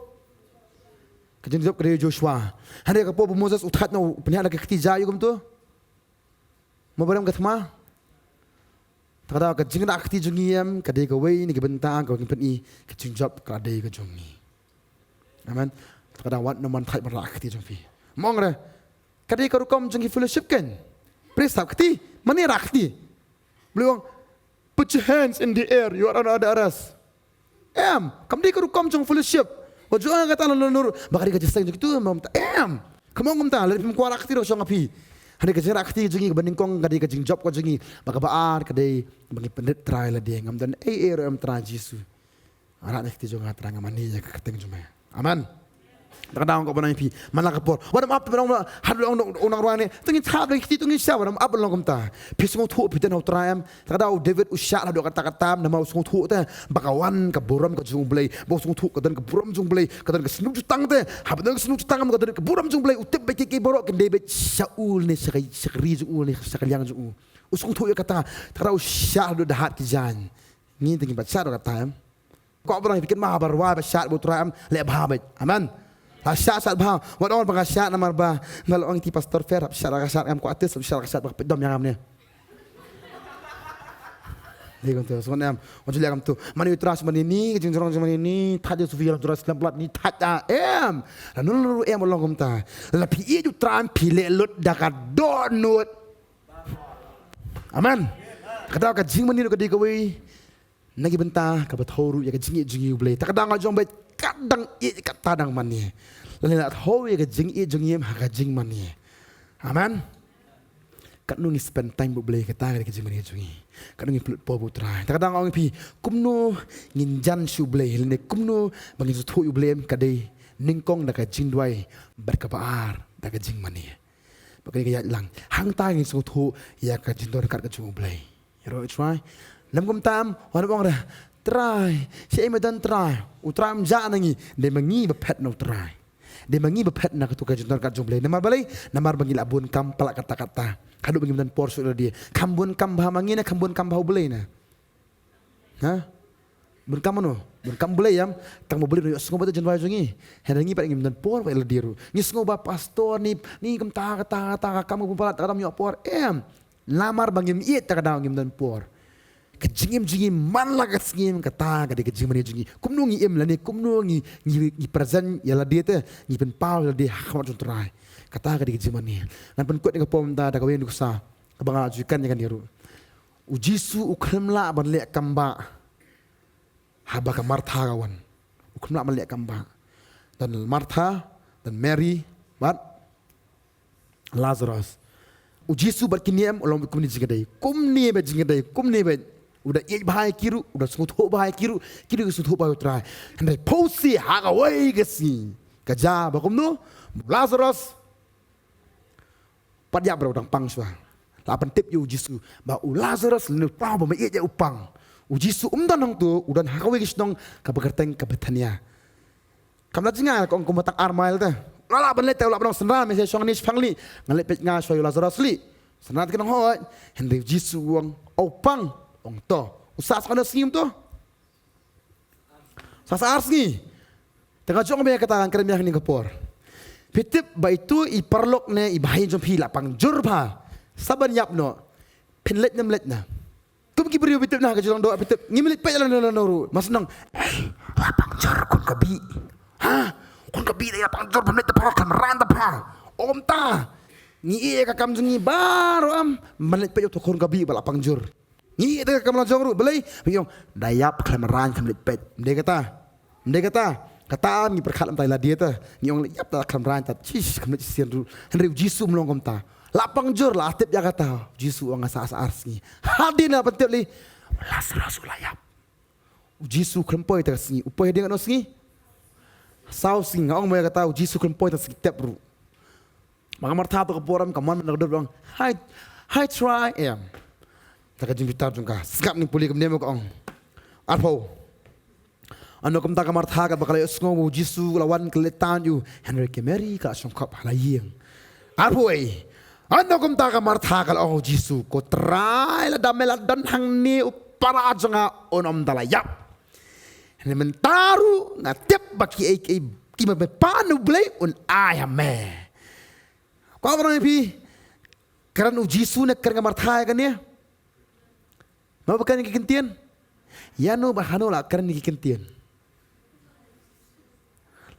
Ka jingjop ka dei ïa u Joshua. Hynrei ka por ba u Moses u thait noh u pynïaid na ka kti jia ïa u kumto. Mo ba rem ka thma. Te ka daw ka jingrah kti jong ngi em, ka dei kawei na ki bynta kaba ngi pyni ka jingjop ka la dei ka jong ngi. Amen. Te ka daw wat nym man thait ban rah kti jong phi. Mo ong re. Ka dei ka rukom jong ki fellowship kan. Pynrung sap kti, mane rah kti. Blei ong, put your hands in the air, you are under arrest. Em, kam dei ka rukom jong fellowship. Wat ju ong kata lano lano ruh ba ka dei ka jingïaseng jong kitu, em, kam ong kumta, lada phim kwah rah kti ruh shong ha phi. Hynrei ka jingrah kti jong ngi kaba nyngkong ka dei ka jingjop ka jong ngi, bad kaba ar ka dei ba ngi pynrit Trai lade, ngam don ei ei ruh em Trai Jisu. Rah na ka kti jong nga Trai, nga mane ïa ka kyrteng jong me. Amen. Ta ka daw nga kwah ban ong ïa phi man la ka por, wat ym ap, ym ap, ym ap, haduh ong, ong, ong nang rwai ne, to ngin shah bad ki kti, to ngin shah, wat ym ap, ym ap, long kumta. Phi sngewthuh phi don ha U Trai em? Ta ka daw u David u shah haduh katta katta, namar u sngewthuh te ba ka wan ka burom ka jong U Blei, ba u sngewthuh ka don ka burom jong U Blei, ka don ka snoh jutang te, haba don ka snoh jutang ka don ka burom jong U Blei, u tip ba ki, ki baroh kin dei beit sha u ne sha ka, sha ka ri jong u ne sha ka liang jong u. U sngewthuh ïa kata, ta ka daw u shah haduh da hat ki jaiñ. Ngi te ngim pat shah haduh katta em? Kwah ban ong ïa phi, kynmaw ba rwai ba shah bad U Trai em, leh bha beit. Amen. La shah, shah bha. Wat ong ba nga shah namar ba nga la ong ïa i pastor Fer, hap shah, la ka shah, ngam kwah artist, hap shah, la ka shah, ba ka peit dom ïa nga ne. Dei kumto, sngewbha em. Wan ju leh kumto. Mane U Trai shu mane ni, ka jingjrong shu mane ni, thait ïa u Sophia, U Trai slem plat ni, thait ïa em. Lano lano ruh em, long kumta. Lada phi ïeit U Trai em, phi leh lut da ka dohnud. Amen. Ka daw ka jingmane ruh ka dei kawei na ki bynta kaba thew ruh ïa ka jingïeit jong ngi ïa U Blei. Ta ka daw nga ong beit, kat dang ïeit kat dang mane. Lane la thew ïa ka jingïeit jong ngi ha ka jingmane. Amen. Katno ngi spend time bad U Blei, kata ka dei ka jingmane jong ngi. Katno ngi pynlut por bad U Trai. Ta ka daw nga ong ïa phi, kumno ngin jan sha U Blei, lane kumno ba ngin sngewthuh ïa U Blei em, ka dei nyngkong da ka jingduwai, bad kaba ar da ka jingmane. Ba kane ka ïaid lang. Hangta ngin sngewthuh ïa ka jingdon ryngkat ka jong U Blei. Ïaroh U Trai. Lym kumta em, wat ong re, Trai, shaei me don Trai? U Trai um jah na ngi, dei ma ngi ba phet na U Trai. Dei ma ngi ba phet na kato ka jingdon ryngkat jong U Blei. Namar balei? Namar ba ngi la bun kam palat katta katta. Haduh ba ngim don por shuh ïa lade. Kham bun kam bha ma ngi ne kham bun kam bha U Blei ne? Ha? Bun kam mano? Bun kam U Blei em. Tang ba U Blei un ïohsngew ba ïa ka jingduwai jong ngi. Hynrei ngi pat ngim don por ba ïa lade ruh. Ngi sngew ba pastor ni, ni kumta, kata, kata, ka kam ka bun palat, kata ym ïoh por. Em. Namar ba ngim ïeit, ta ka daw ngim don por. Ka jingim jong ngi man la ka sngi, kata ka dei ka jingmane jong ngi. Kumno ngi im lane kumno ngi, ngi, ngi present ïa lade te, ngi pynpaw ïa lade ha khmat jong U Trai. Kata ka dei ka jingmane. Ngan pynkut ïa ka por mynta da kawei ka nuksa kaba nga la ju kren ïa kane ruh. U Jisu u khlem lah ban leh kam bah haba ka Martha ka wan. U khlem lah ban leh kam bah. Don Martha, don Mary, bad Lazarus. U Jisu bad kine em, u long kumne jingkyrkhu. Kumne beit jingkyrkhu, kumne beit. U da ïeit bha ïa ki ruh, u da sngewthuh bha ïa ki ruh, ki ruh ki sngewthuh bha ïa U Trai. Hynrei phewse ha kawei ka sngi, ka jia ba kumno? U Lazarus pat ïap, ba u dang pang shuwa. La pyntip ïa u Jisu ba u Lazarus lane uta uba me ïeit ïa u pang. U Jisu um don hangto, u don ha kawei ka shnong kaba kyrteng ka Bethania. Kam la jngai, ka ong kumba tang ar mail te. La lah ban leit te, u lah ban ong, synran, me shong hangne shipang lih, ngan leit peit nga shuwa ïa u Lazarus lih. Synran te kin ong hooid. Hynrei u Jisu u ong, o pang, ong to. U sah sa katno sngi um to? Sa, sa ar sngi. Te nga jong ba ïa kata ngan kren biang ha kane ka por. Phi tip ba ito i paralok ne i bahaïing jong phi la pang jur bha. Sa ban ïap noh, phin leit ne ym leit na? Kum ki briew phi tip na ka jinglong doh, phi tip, ngim leit peit lano lano ruh. Mas nong, ei, la pang jur, khun ka bih. Ha? Khun ka bih la pang jur, phim leit te pha, khlem rang te pha. Ym ta. Ngi ïeh ïa ka kam jong ngi baroh, em ban leit peit ïa uto u khun ka bih ba la pang jur. Ngi ïeh ïa ka kam la jong ruh, balei? Ngi ong, da ïap, khlem rang, khlem leit peit. Ym dei kata? Ym dei kata? Kata ngi pyrkhat lem tai lade te. Ngi ong, la ïap ta, khlem rang ta, chish, khlem leit shisien ruh. Hynrei u Jisu um long kumta. La pang jur, la tip ïa kata. U Jisu u ong, nga sah sa ar sngi. Hadien la pyntip lei, u Lazarus u la ïap. U Jisu khlem poi tang ka sngi. U poi hadien katno sngi? Saw sngi. Nga ong mo ïa kata, u Jisu khlem poi tang sngi tep ruh. Ma ka Martha to ka por em ka mon na ka dur, ong, hai, hai Trai, em. Te ka jingbitar jong ka, sngap, ngin pule kumne mo, ka ong. Arphew. Ano kumta ka Martha, katba ka la ïohsngew ba u Jisu u la wan, ka la leit tan ïa u, hynrei ka Mary ka la shongkop ha la ïing. Arphew wei. Ano kumta ka Martha ka la ong ha u Jisu, ko Trai, lada me la don hangne u para jong nga un ym da la ïap. Hynrei mynta ruh nga tip ba kiei kiei kiba me pan na U Blei un ai ha me. Kwah ban ong ïa phi, kren u Jisu ne kren ka Martha ïa kane? Mano ba kren ïa ki ktien? Ïano bad hano la kren ïa ki ktien?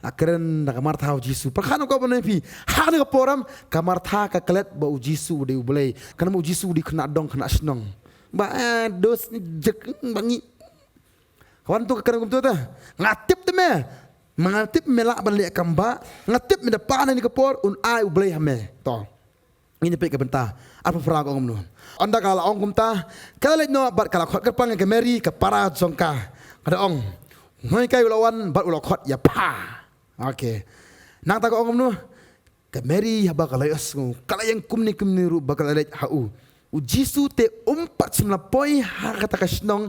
La kren da ka Martha ha u Jisu. Pyrkhat, kwah ban ong ïa phi, ha kane ka por em ka Martha ka klet ba u Jisu u dei U Blei. Ka ong ba u Jisu u dei khynnah dong, khynnah shnong. Ba, eh, dos jek ba ngi Ka wan to ka kren kumto te. Nga tip te me. Nga tip me lah ban leh kam bah. Nga tip me da pan ha kane ka por un ai U Blei ha me. To. Ngin ïa peit ka bynta. Arphew phra ka ong kumno. Ynda ka la ong kumta, ka la leit noh bad ka la khot kyrpang ïa ka Mary ka para jong ka. Ka da ong, u nonghikai u la wan bad u la khot ïa pha. Okay. Nangta ka ong kumno? Ka Mary haba ka la ïohsngew, ka la ïeng kumne kumne ruh ba ka la leit ha u. U Jisu te um pat shym la poi ha kata ka shnong.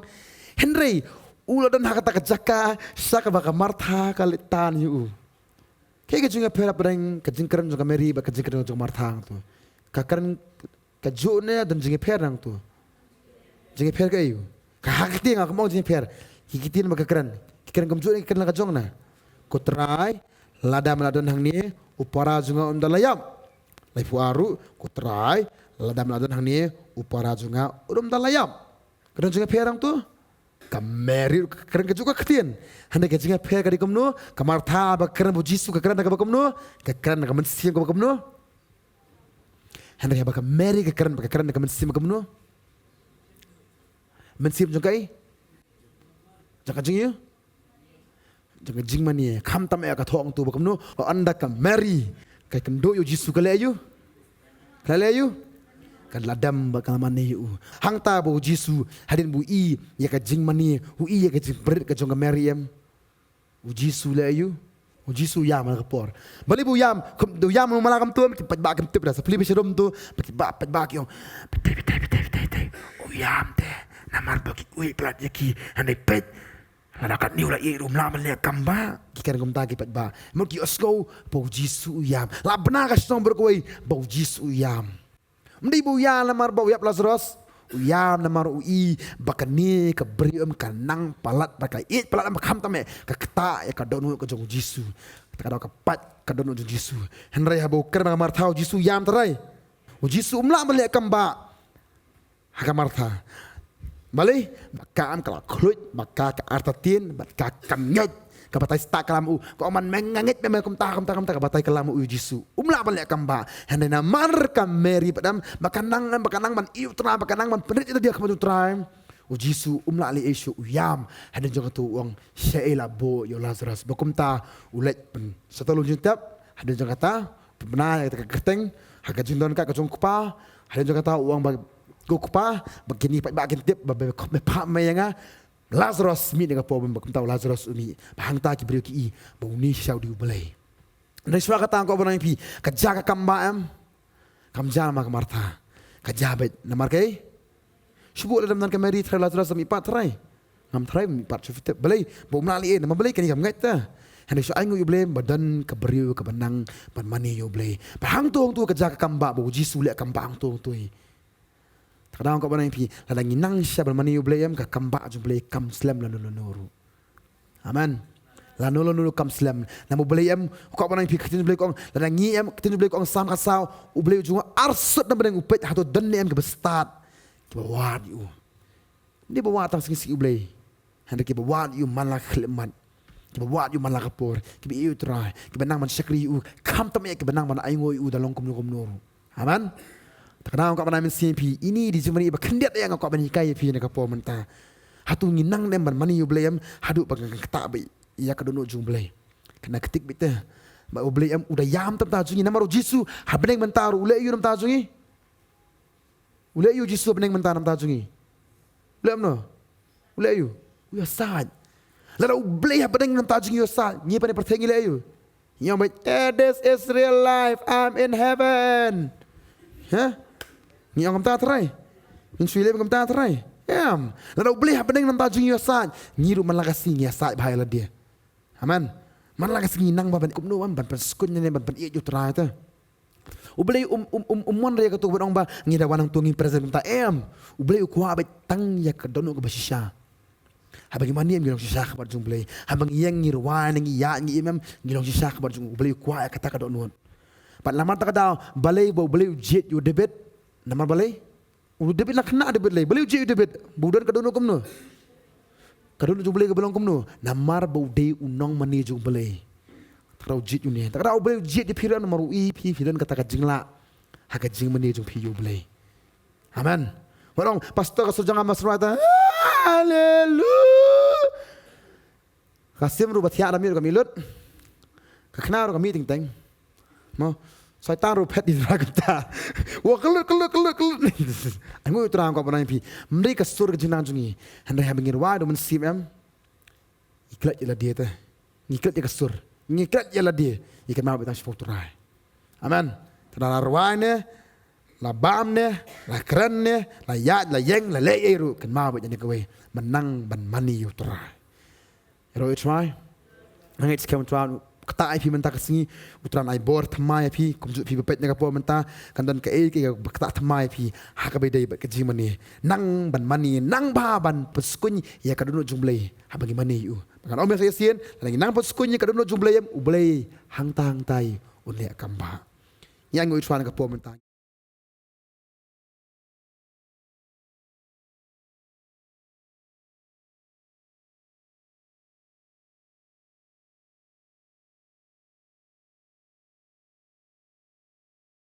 Hynrei u la don ha kata ka jaka sha kaba ka Martha ka leit tan ïa u. Kaei ka jingïapher hapdeng ka jingkren jong ka Mary bad ka jingkren jong ka Martha hangto? Ka kren kajuh ne don jingïapher hangto? Jingïapher kaei? Ka ha ka ktien nga kam ong jingïapher. Ki ktien ba ka kren, ki kren kumjuh ne ki kren la ka jong na? Ko Trai, lada me la don hangne, u para jong nga um da la ïap. Laiphew ar ruh, ko Trai, lada me la don hangne, u para jong nga um da la ïap. Ka don jingïapher hangto? Ka Mary ruh ka kren kajuh ka ktien. Hynrei ka jingïapher ka dei kumno? Ka Martha ba ka kren ba u Jisu ka kren kaba kumno? Ka kren ka mynsiem kaba kumno? Hynrei haba ka Mary ka kren, ka kren ka mynsiem kumno? Mynsiem jong kaei? Jong ka jingïa? Jong ka jingmane. Khamtam eh ka thoh hangto ba kumno? Ka ong da ka Mary ka kynduh ïa u Jisu ka leh aïu? Ka leh aïu? Ka la dem bad ka la mane ïa u. Hangta ba u Jisu hadien ba u i ïa ka jingmane, u i ïa ka jingpynrit ka jong ka Mary em, u Jisu leh aïu? U Jisu u ïam ha ka por. Balei ba u ïam? Kum u ïam u mala kumto, ki paidbah kim tip da. Sa plie beit sharum to, ki paidbah, paidbah ki ong, peit, peit, peit, peit, peit, u ïam te. Namar ba ki ïeit palat ïa ki. Hynrei peit, lada katne u la ïeit ruh um lah ban leh kam ba. Ki kren kumta ki paidbah. Namar ki ïohsngew ba u Jisu u ïam. La bna ka shnong baroh kawei ba u Jisu u ïam. Ym dei ba u ïam namar ba u ïap Lazarus. U ïam namar u i ba kane ka briew em ka nang palat bad ka ïeit palat em, khamtam eh ka ktah ïa ka dohnud ka jong u Jisu. Kata ka daw ka pait ka dohnud jong u Jisu. Hynrei haba u kren bad ka Martha, u Jisu u ïam trai. U Jisu um lah ban leh kam ba ha ka Martha. Balei? Ba ka em ka la khluit, ba ka ka artatien, ba ka kam ngeit. Ka batai stad ka lam u, ka ong man me nga ngeit me, me kumta, kumta, kumta, ka batai ka lam u ïa u Jisu. Um lah ban leh kam ba. Hynrei namar ka Mary pat em, ba ka nang, ba ka nang ban ïeit u Trai, ba ka nang ban pynrit ïa lade ha khmat u Trai. U Jisu um lah leh ei shuh, u ïam. Hadien jong kata u ong, shaei la buh ïa u Lazarus. Ba kumta u leit pyn, sa tang u jingtep, hadien jong kata, pynbna ïa kata ka kyrteng ha ka jingdon ka jong u kpa. Hadien jong kata u ong ba ko kpa, ba kine ki paidbah kin tip ba me phah me ïa nga. Lazarus mih na ka por ba kumta u Lazarus u mih. Ba hangta ki briew ki i ba une shisha u dei U Blei. Hynrei shuwa kata nga kwah ban ong ïa phi, ka jia ka kam ba em, kam jia namar ka Martha. Ka jia beit namar kaei? Shu buh lada ym don ka Mary trai, Lazarus da mih pat trai. Ngam trai mih pat shu fit. Balei? Ba um lah leh ei, namar balei? Kane kam ngeit te. Hynrei shu ainguh ïa U Blei ba don ka briew kaba nang ban mane ïa U Blei. Ba hangto hangto ka jia ka kam ba, ba u Jisu u leh kam ba hangto hangto. Te ka daw nga kwah ban ong ïa phi, lada ngi nang shisha ban mane ïa U Blei em, ka kam ba jong U Blei kam slem lano lano ruh. Amen. Lano lano ruh kam slem. Namar U Blei em, nga kwah ban ong ïa phi, ka ktien U Blei ka ong, lada ngi em, ka ktien U Blei ka ong Salm khatsaw, U Blei u jong nga arsut na bneng, u peit hato don ne em kiba stad, kiba wad ïa u. Ym dei ba wad tang sngi sngi U Blei. Hynrei kiba wad ïa u man la ka khyllipmat. Kiba wad ïa u man la ka por. Kiba ïeit ïa u Trai. Kiba nang ban shakri ïa u. Khamtam eh kiba nang ban ainguh ïa u da long kumno kumno ruh. Amen. Te ka daw nga kwah ban ai mynsiem ïa phi. Ine i dei jingmane iba khyndiat ïa nga kwah ban hikai ïa phi na ka por mynta. Hato ngi nang ne em ban mane ïa U Blei em haduh ba ngi ktah beit ïa ka dohnud jong U Blei. Kane ka tik beit te. Ba U Blei em u da ïam te na bynta jong ngi namar u Jisu ha bneng mynta ruh u leh aïu na bynta jong ngi? U leh aïu u Jisu ha bneng mynta na bynta jong ngi? U leh kumno? U leh aïu? U ïasaid. Lada U Blei ha bneng na bynta jong ngi u ïasaid, ngi ha kane ka pyrthei ngi leh aïu? Ngi ong beit, "Eh, this is real life, I'm in heaven." Ha? Ngi ong kumta trai? Ngin shu leh kumta trai? Em. Lada U Blei ha bneng na bynta jong ngi u ïasaid, ngi ruh man la ka sngi ngi ïasaid bha ïa lade. Amen. Man la ka sngi nang ba ban kumno ban, ban pynskhem ne ban pynïeit ïa u Trai te. U Blei um, um, um, um mon re ïa kato ban ong ba ngi da wan hangto ngin present kumta, em. U Blei u kwah beit tang ïa ka dohnud kaba shisha. Haba ngi mane em ngi long shisha ha khmat jong U Blei. Haba ngi ïeng ngi rwai ne ngi ïaid ngi im em ngi long shisha ha khmat jong U Blei, u kwah ïa kata ka dohnud. Bad namar kata ka daw balei ba U Blei u jied ïa u David? Namar balei? U David la khynnah David lei. Balei u jied ïa u David? Ba u don ka dohnud kumno? Ka dohnud jong U Blei kaba long kumno? Namar ba u dei u nongmane jong U Blei. Te ka daw u jied ïa une. Te ka daw U Blei u jied ïa phi ruh namar u i phi, phi don kata ka jinglah ha ka jingmane jong phi ïa U Blei. Amen. Wat ong, "Pastor, ka sur jong nga mas rwai ta." Haleluya. Ka sim ruh ba thiah da mih ruh ka mih lut. Ka khynnah ruh ka mih teng teng. Mo, Soitan ruh phet di ra kumta. Wa ka lut, ka lut, ka lut, ka lut. Ainguh ïa u Trai, nga kwah ban ong ïa phi. Ym dei ka sur ka jingnang jong ngi. Hynrei haba ngi rwai da u Mynsiem em, ngi klet ïa lade te. Ngi klet ïa ka sur. Ngi klet ïa lade, ngi kynmaw beit tang shaphang u Trai. Amen. Te la rwai ne, la bam ne, la kren ne, la ïaid, la ïeng, la leh ei ruh, kynmaw beit ïa kane kawei, mynta ban mane ïa u Trai. Ïaroh ïa u Trai. Nga ngeit skhem u Trai, kata ai phi mynta ka sngi, u Trai un ai bor thymmai ïa phi, kumjuh phi ba peit na ka por mynta, kan don kaei kaei kaba ktah thymmai ïa phi, ha kaba ïadei bad ka jingmane. Nang ban mane, nang bha ban pynskhem ïa ka dohnud jong u Blei, haba ngi mane ïa u. Ngan ong ïa shisien, lada ngi nang pynskhem ïa ka dohnud jong u Blei, em, u Blei hangta hangtai un leh kam bha. Ngi ainguh ïa u Trai na ka por mynta.